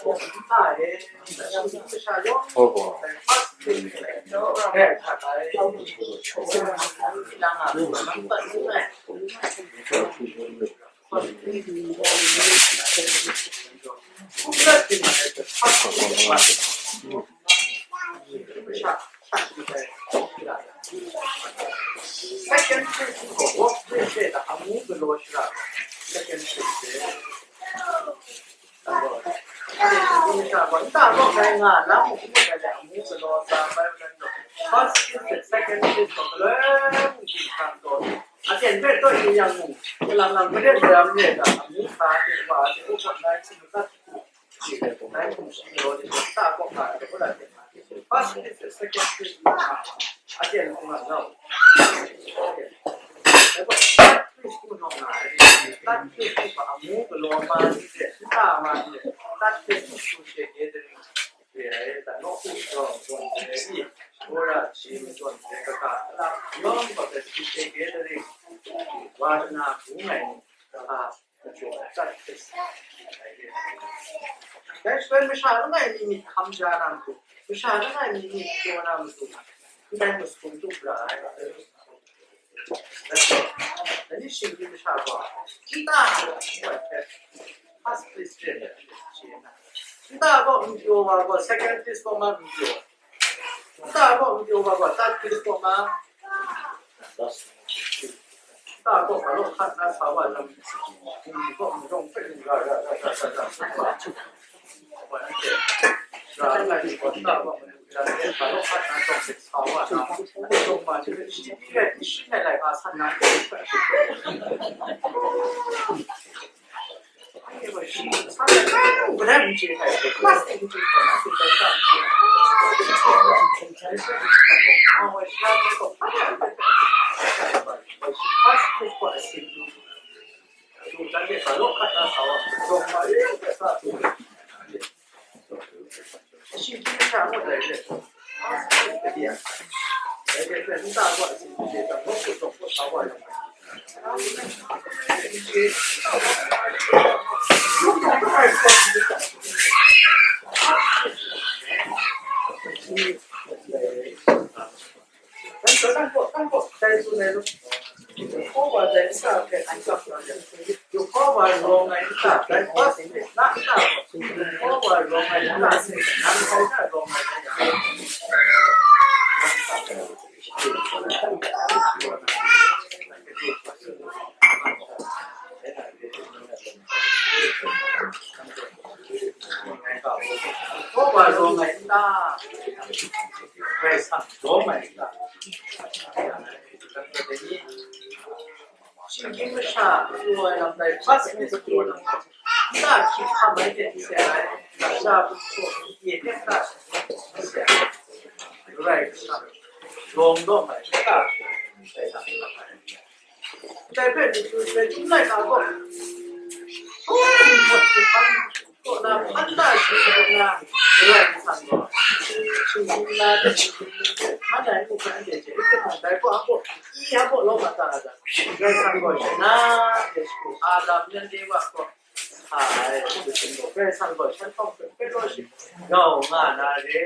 First, nta e, shingkung masha yawng, first, second, third, hta e, nang a, nang pat n ai. Second person ko work place de ta amu galaw shara, second person. Nta gaw bai nga, lam mung n gai ai amu galaw sa bai rai nna, first kiss, second kiss gaw galoi mung hkinghkrang taw, aten hpe taw yu yang mung, kalang lang madat maram re ga, amu sa hte wa hte, u hkawt ngai hkum madat hku, ngai hkum shi galaw ni, nta gaw nga ai, gaw la hte nga, first kiss, second kiss nga, aten hku nga nga u. Aten. Dai gaw, third kiss hku nawng nga ai, third kiss hku hpa amu galaw ma ni hte, nta ma ni hte, third kiss hku shut gathering re ai, da nawku shawng zawn re i, wora shi mazawn re kata, ala yawng gaw da shut gathering, wa shana bung ai ni, kata, majaw ai third kiss. Dai shaloi masha langai mi myit hkam ja na matu, masha langai mi myit jaw na matu, ndai masum tu bra ai. Dai ni shinggyim masha gaw, nta gaw, ngu ai hpe, first Christian, shi na. Nta gaw n pyaw wa gaw, second Christ gaw ma n pyaw. Nta gaw n pyaw wa gaw, third Christ gaw ma. Nta gaw, ga law hkat na sa wa jang, gaw, n jawng hpe, n ga, ga, ga, ga, ga, ga, ga. Shinggyim masha pru ai lam dai, first minister pru ai lam dai, nta hkying hkam ai hte n seng ai, lasha hpung htaw n pyi hte nta hkying hkam ai hte n seng ai, Karai Kasang lawm lawm ai nta hkying hkam ai. Ndai hpe matu sai, Chyum laika gaw, hpung hpawt hpung hpang kaw na hpan da shi kaw na, Karai Kasang gaw, shinggyim na hte shinggyim ni hte hpan ai ngu hpe anhte chye, rai timung, dai gaw, a gaw, i a gaw lawm a ta a ta, Karai Kasang gaw, shana de shagu, Adam yan Ewa gaw, sa ai, ngu hte gaw, Karai Kasang gaw, shan hpawng hpe fellowship grau nga na re,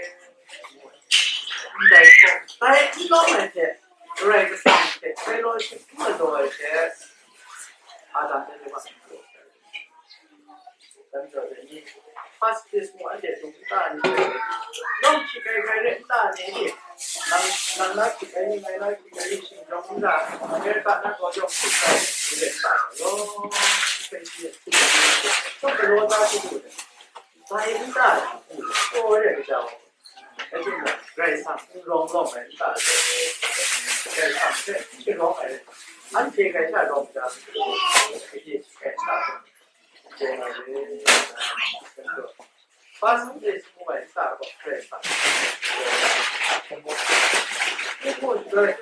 ndai gaw, dai n lawm ai hte, Karai Kasang hte fellowship n galaw ai hte, Adam yan Ewa gaw, First Christmas anhte dung nta ni, yawng hkying ai hkrai re nta ni, nang, nang na hkying ai ni, ngai na hkying ai ni, shing jawng nta, America na gaw yawng hkying ai ni re nta, yawng hkying ai ni, shawng galaw na hkying ai ni, bai nta ni, gaw re kaja wa. Rai timung, Karai Kasang n rawng lawm ai nta hte, Karai Kasang hpe n sharawng ai, anhte grai sha rawng ja, kaji hkrai nta hte, chye nga re. First place ngu ai nta gaw Karai Kasang. Ngu ngu, Karai,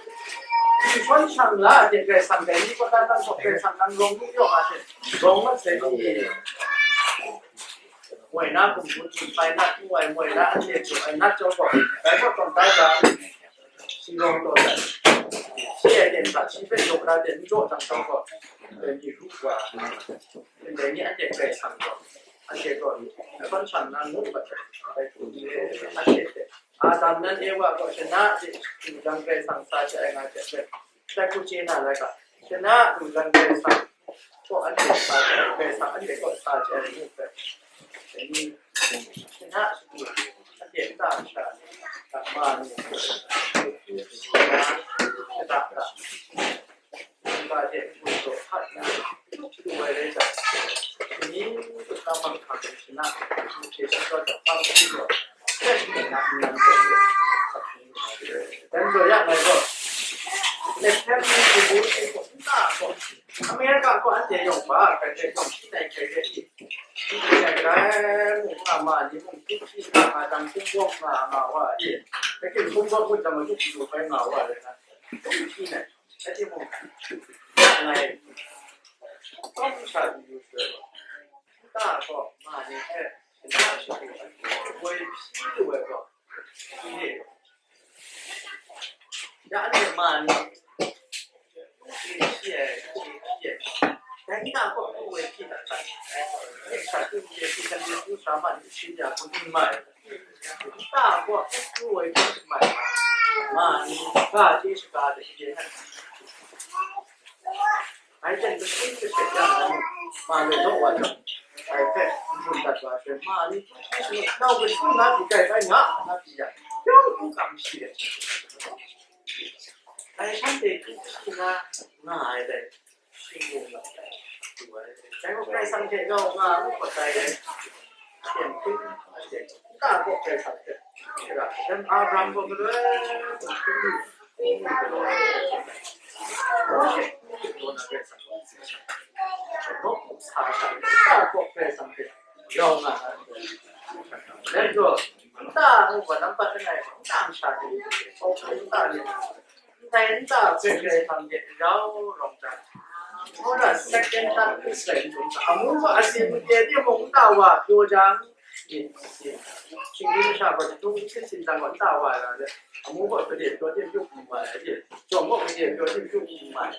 Karai Kasang la hte Karai Kasang dai ni kaw dan dan gaw Karai Kasang nang rawng lu yaw nga hte, rawng mat sai ni? Moi na hkum gun, bai nat ngu ai moi na anhte jaw ai nat chyawm gaw, dai hpawt tawn tai ga, shingrawng taw ai, shi ai ten hta, shi hpe jaw na ten n jaw jang chyawm gaw, dai ni ru wa, dai ni anhte Karai Kasang gaw, anhte gaw, shawng shan na ngu mat ai, dai hku anhte hte, Adam nan Ewa gaw shana hte du jang Karai Kasang sa chye ai nga hte, dai hku chye na lai ga, shana du jang Karai Kasang gaw anhte sa chye ai, Karai Kasang anhte gaw sa chye ai ngu hpe, dai ni, shana shadu, anhte nta masha ni, ma ni, shada hta, nta hte hpung daw hkat nna, shadu ai rai jang, shani, shana hpang hkang shana, hpung hte shadawn jang hpang hte F M ni hku bu ni hku nta gaw, America gaw anhte yawng hpa hkrai hkrai yawng hpyi ai hkrai hkrai hpyi. Hpyi ai hkrai mung nga ma ni mung hpyi hpyi nga nga dang hkungkawk nga nga wa e. Lakying hkungkawk ngut jang ma, hpyi lu hkrai nga wa rai na. Hpyi ai. Rai timung, ngai, tawng sha di yu shaloi gaw, nta gaw ma ni hpe, na shagu ai, woi hpyi lu ai gaw, hpyi de. Ya anhte ma ni, hpyi ai, hpyi ai. Dai nta gaw, woi hpyi dat dat. Nek sha hpyi hpyi hpyi, Sunday school sha ma ni, hpyi ya, hpyi mai. Nta gaw, hpyi woi hpyi mai. Ma ni, ga hte shaga de, hpyi ai. Ngai ten kasin kashet ya ai, ma le law wa jang, ngai hpe n-gun dat wa hte, ma ni, nau kachung na pyi kai bai nga, na pyi yang, yawng hkrum kam shi de. Dai shanhte hkrum shi na nga ai dai, shing gung lam dai, du ai. Dai gaw Karai Kasang hte rau nga ai muk mat ai dai. Hpyen hpyen, hpyen, nta gaw Karai Kasang hte, shara, dan Abraham gaw galoi, Mawshe, nta gaw Karai Kasang hte rau nga ai. Dan gaw, nta gaw nampat langai, nta masha ni, nta ni, ndai nta hpe Karai Kasang hte rau rawng jang, nta second, third, Israel nta, amu gaw asin made timung nta wa pyaw jang, shinggyim masha gaw jahtum hkrit sin jang gaw nta wa ai rai let, amu gaw gade pyaw tim yu hkum wa ai, jawm gaw gade pyaw tim yu hkum wa ai.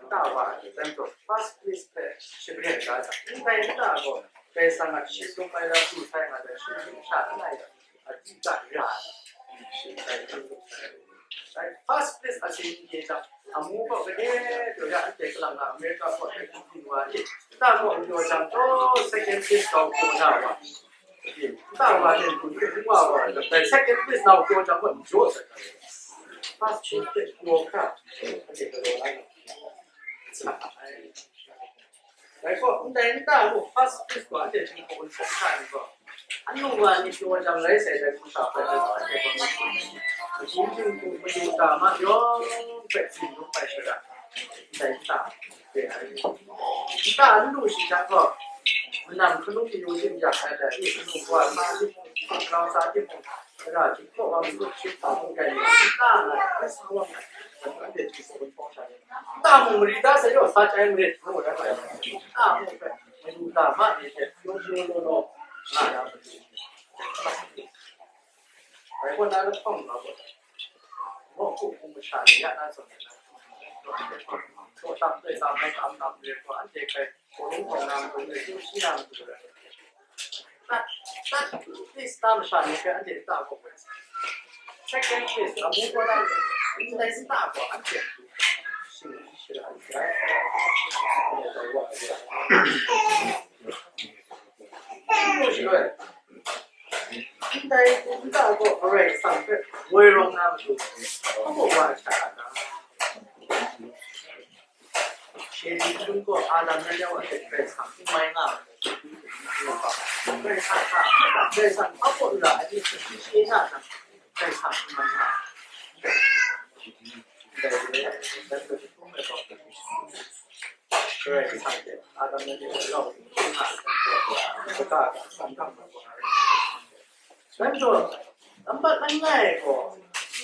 Nta wa ai, dai majaw first place hpe shapren ga jang, ndai nta gaw Karai Kasang a shing lung mai la pru sai nga ai, shinggyim masha langai a, a, di ga ra ai. Dai first place a sin ye jang, amu gaw gade pyaw ya, anhte kalang na America kaw hte hku byin wa e, nta gaw pyaw jang, taw second place gaw pyaw na wa, nta wa hte hku hku wa wa, dai second place na pyaw jang gaw n jaw sai. First place hte pyaw hkra, anhte galaw ai. Sa ai. Dai gaw, ndai nta gaw first place gaw anhte Jinghpaw Wunpawng hta ni gaw, anu wa ni pyaw jang rai sai dai hku sha hpe, dai gaw anhte gaw, madu Jinghpaw madu ta ma yawng hpe tsin dum ai shara, ndai nta re ai. Nta n lu shi jang gaw, manam hkalum mayu dim yak ai dai, anu wa sa timung, rau sa timung, Tara chyum kaw wa mayu shi hpa mung rai nna, nta nga ai sa wa nga ai, anhte Jinghpaw Wunpawng sha ni, nta mung mari da sai yaw, sa chyai marit, ngu ra ai. Nta mung hpe, madu dama ni hte, yawng yawng law law, nga ya matu. Rai gaw, na lahkawng nga gaw, mawhku hpung masha ni ya na zawn ni na, tsaw tam, tsaw tam, tsaw tam, tsaw tam, anhte hpe, Hkawlung hkawng na matu, hkawlung shi na matu rai. Third, third place na masha ni hpe anhte nta gaw bai. Second place, amu kaw na ni, ndai nta gaw anhte shing shara ai. Ndai nta gaw Karai Kasang hpe woi rawng na matu, hpa gaw wa ai hta na? Shedi hkun gaw Adam nan yau a hte Karai Kasang n mai nga ai. Karai Kasang hta, Karai Kasang hpa kaw ra ai ni hte shi shi na nna, Karai Kasang n mai nga ai. Ndai re ai, dan hpe jahtum ai gaw, Karai Kasang hte Adam nan yau a rau n nga ai, shaka hta san hkam na gaw, Dai majaw, nambat langai gaw,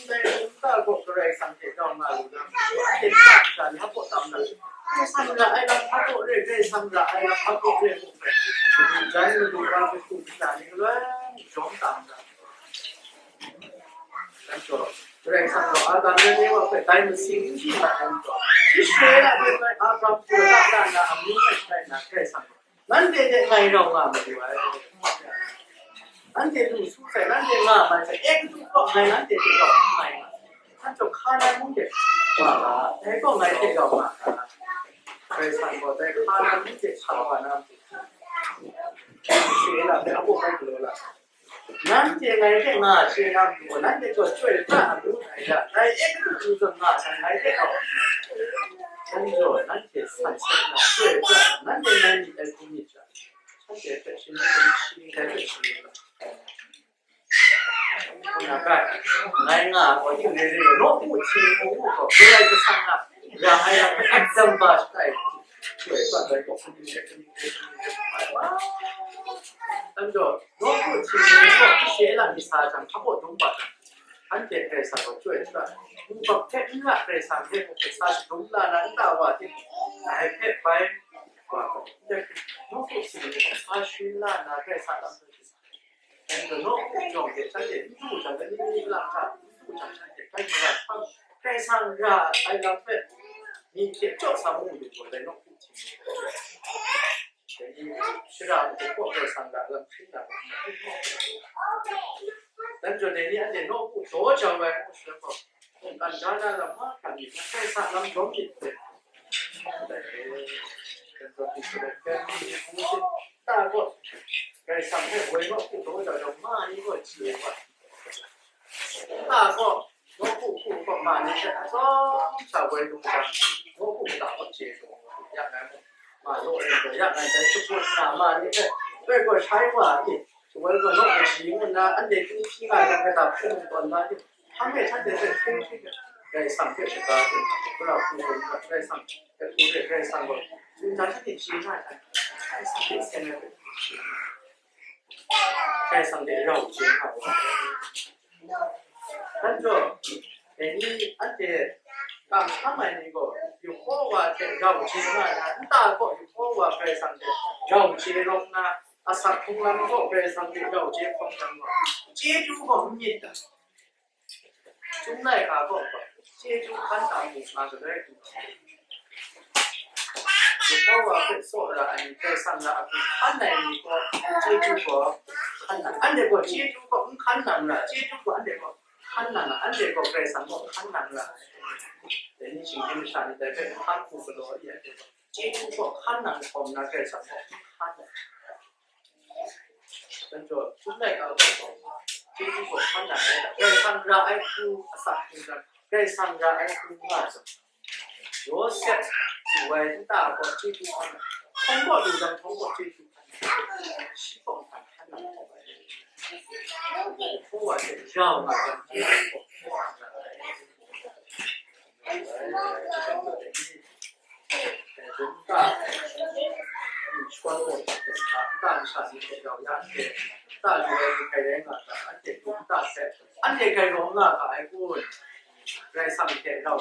ndai nta gaw Karai Kasang hte rau nga lu na, anhte nta masha ni hpa kaw tam na, Karai Kasang ra ai lam hpa kaw re, Karai Kasang ra ai lam hpa kaw re, ngu hpe, madu jan, madu wa, madu masha ni galoi jawm tam na. Dai majaw, Karai Kasang gaw Adam rai Ewa hpe dai masing n hpyi ma ai majaw, Israela ni gaw Abraham hku lata na amu ngai shatai na, Karai Kasang gaw nanhte hte ngai rau nga madu ai. Nanhte lu su sai, nanhte nga mai sai, Egutu kaw ngai nanhte hte rau n mai nga. Anhte Hkanan mung de wa ga, dai kaw ngai hte rau nga ga. Karai Kasang gaw dai Hkanan mung de sa wa na, shi la, dai a baw bai galaw la. Nanhte ngai hte nga chye na matu gaw, nanhte gaw chyoi pra na matu ngai ra, dai Egutu zawn nga sai ngai hte rau. Dai majaw, nanhte san sat na chyoi pra, nanhte ngai myit ai hku myit jang, shanhte hpe shani shani dai hpe shani nga. Ngai nga ai gaw, yu re re, nawku htingnu gaw, Karai Kasang a ra ai lam hpe example shatai, chyoi pra ai gaw, anhte nawku htingnu gaw, kashe la mi sa jang, hpa baw dum wa jang, anhte Karai Kasang gaw chyoi pra ai. Nbak hpe n ra, Karai Kasang hpe mung hpe sa shadum la na, nta wa ting, ngai hpe bai wa gaw, nawku htingnu gaw sa sharin la na, Karai Kasang lam hpe Dai gaw, nawku jawng de shanhte n du jang, dai ni ni lang hta n du jang, shanhte bai mara hkam, Karai Kasang ra ai lam hpe, myi hte jaw sa mu lu gaw, dai nawku htingnu gaw, dai ni shara matu kaw Karai Kasang ra lam hkring na, dan jaw dai ni anhte nawku daw jau ai ngu shara gaw, mungkan da na lam mahkra myit, Karai Kasang lam dawm myit hte, dai, dan jaw myit hte, dai ni ngu shara gaw, Karai Kasang hpe woi nawku daw jau jau, ma ni gaw chye ai wa. Nta gaw, nawku hku gaw ma ni hpe atsawm sha woi lu jang, nawku kata gaw chye lu, ya ngai mung, ma law rin gaw, ya ngai dai shaput nna ma ni hpe, woi gaw shai wa ni, shawoi gaw nawku kaji ngu nna, anhte hpyi hpyi nga ai hpe kata hpung tawn na ni, hpang e shanhte hpe hpring hpring ai, Karai Kasang hpe shada hpung, Karai Kasang hpe hpung re, Karai Kasang gaw, tsun hta shanhte chye nga ai hta, Karai Kasang hpe seng ai hpe chye nga ai. Karai Kasang hte rau chye nga wa. Hkan jaw, dai ni anhte kamsham ai ni gaw, Yehowa hte rau chye nga na, nta gaw Yehowa Karai Kasang hte rau chye rawng na, asak hkrung lam gaw Karai Kasang hte rau chye hkawm jang gaw, chyeju gaw n myit ta? Chyum laika gaw, chyeju hkan tam mu nga galoi, Yehowa hpe tsaw ra ai ni, Karai Kasang ra ai hku hkan ai ni gaw, chyeju gaw hkan na, anhte gaw chyeju gaw n hkan nang ra, chyeju gaw anhte gaw hkan nang ra, anhte gaw Karai Kasang gaw hkan nang ra. Dai ni shinggyim masha ni dai hpe n hkan hku galaw ai, anhte gaw chyeju gaw hkan nang hkawm na, Karai Kasang gaw n hkan nang. Chyum laika gaw, chyeju gaw hkan nang ai, Karai Kasang ra ai hku asak hku jang, Karai Kasang ra ai hku nga jang, Yawsep du ai nta gaw chyeju hkan nang, hkawng gaw du jang, hkawng gaw chyeju hkan nang, shi gaw hkan hkan nang hkawm ai. Yehowa hte rau nga jang, chyeju gaw hkan nang ai. Anhte hkai rawng nga ga ai kun? Karai Kasang hte rau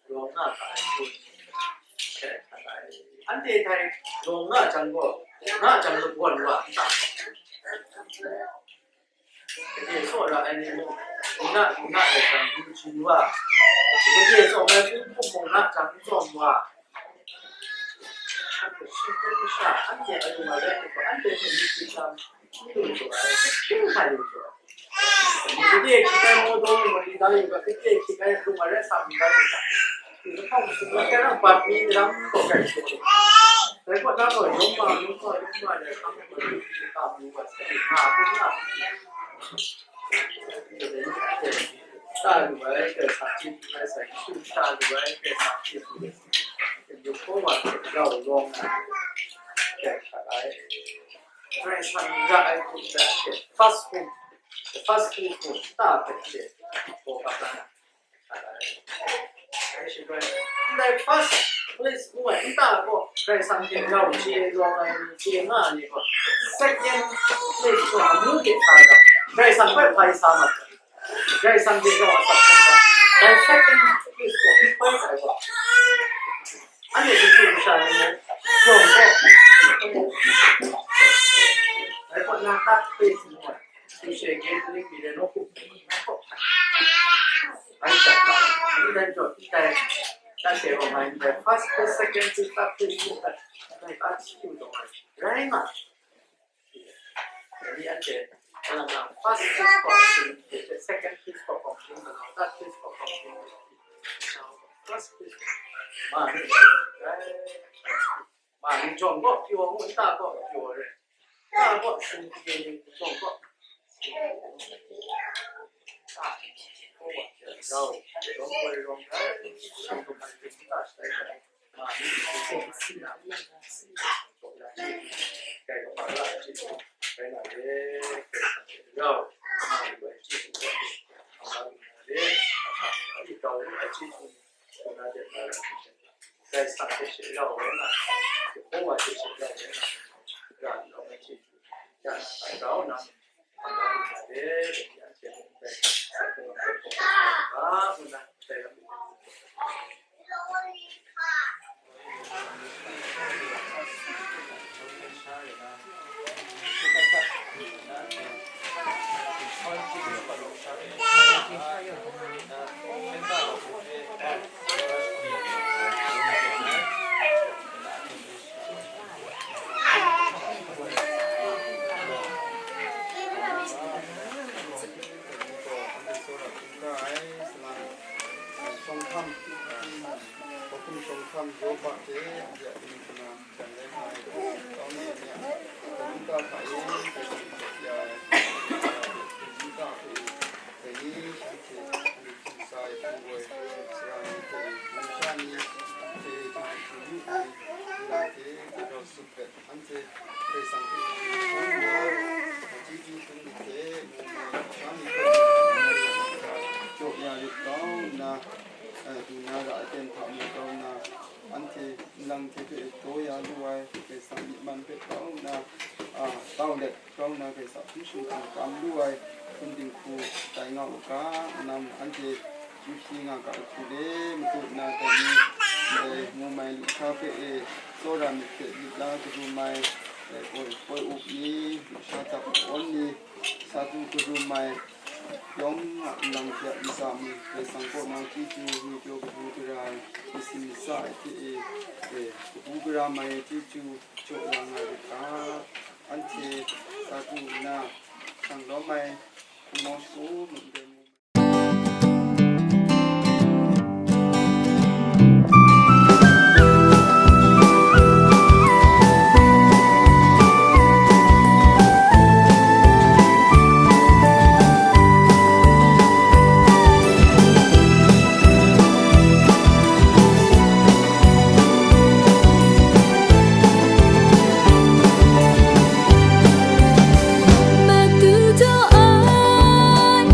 rawng nga ga ai kun? Anhte hkai rawng nga jang gaw, nga jang lagawn wa n ta? Gade tsaw ra ai ni mung, nna nna ai jang du chyu wa, gade tsaw ai hpung hpung mung na jang n tsawm wa, anhte shingkun masha, anhte a lung a rai ai gaw, anhte hpe myit hpyi tam n lu jaw ai, hpyi hkrai lu jaw ai. Gade hkyit ai maw daw lu ma, li da yu ga, gade hkyit ai lung a rai sa, li da yu ga, lahkawng sumla hkrai nang bat mi lam gaw rai jaw ai. Dai kaw na gaw, yawng ma, yawng ma, yawng ma, dai hkang gaw, yawng ma, yawng ma, sa, nga, nga, ta lu ai, Karai Kasang chyeju ai, sa, Yesu ta lu ai, Karai Kasang chyeju ai, Yehowa hte rau rawng ai, dai hkrat ai. Karai Kasang ra ai hku hta hte, fast food, fast food hku nta hpe hte, gaw kap la na. Ndai first place ngu ai nta gaw, Karai Kasang hte rau chye rawng ai ni, chye nga ai ni gaw, second place gaw amu hte sa jang, Karai Kasang hpe hpai sa mat jang, Karai Kasang hte rau a sak hkawm jang, dai second place gaw n hpai ai gaw, anhte hte hkru masha ni mung, shawng gaw, dai kaw na third place ngu ai, Social gathering mi rai nawku hpe, anhte hpe, anhte hpe, anhte hpe, anhte hpe, first place, second place, third place, fourth place, anhte hpe, anhte hpe, rai nga. Dai ni anhte, kalang lang first place gaw, second place gaw, third place gaw, first place, ma ni, rai. Ma ni jawng gaw, pyaw ngu, nta gaw, pyaw rai. Nta gaw, sumhkye ni jawng gaw, nta gaw, rau, rawng koi rawng rai, sumhkye ni nta shatai rai. Ma ni jawng gaw, nta gaw, rau, Karai Kasang hte she rau rai nga, Yehowa hte she rau rai nga, ra nna chyeju ya na, bai rau nna, hpa na lu na re, anhte mung dai sa hkawng hpe hkawm nga, ngu nna dai lam Shawng hkam, Hkawhkum shawng hkam, Yawba hte anhte a kaning hkuna jan rai nga ai, tau ni a, Luka hta e, Karai Kasang hte ya ai, Luka hpe, dai ni shanhte, sa ai hpung woi, sara ni hte, numsha ni hte, htingbu htingnu ni, nna hte, grau sut let, anhte Karai Kasang hpe hkawm nna, chyeju hpung myit hte mu ai sha ni hpe jaw ya rit kau nna, eh, du na ra ai ten hta mu kau nna, anhte nlang hte hpe daw ya lu ai Karai Kasang myi man hpe grau nna, a, tau let grau nna, Karai Kasang hpung shingkang tam lu ai hpun dinghku tai nga u ga, nang anhte N P nga ga ai hku le, matu na dai ni, dai mu mai lusha hpe e, tsawra myit hte myit la karum ai, dai poi, poi up ni, lusha tap awn ni, sa tu karum ai, yawng a nlang hte a ntsa mi, Karai Kasang kaw na chyeju ngwipyaw kabu gara ai, myit sin myit sa ai hte e, e, kabu gara mai ai chyeju jaw ya nga rit ga, anhte sa tu nna, shang lawm ai, hpung nawng shagu mung dai mu. Madu jaw ai,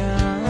ya.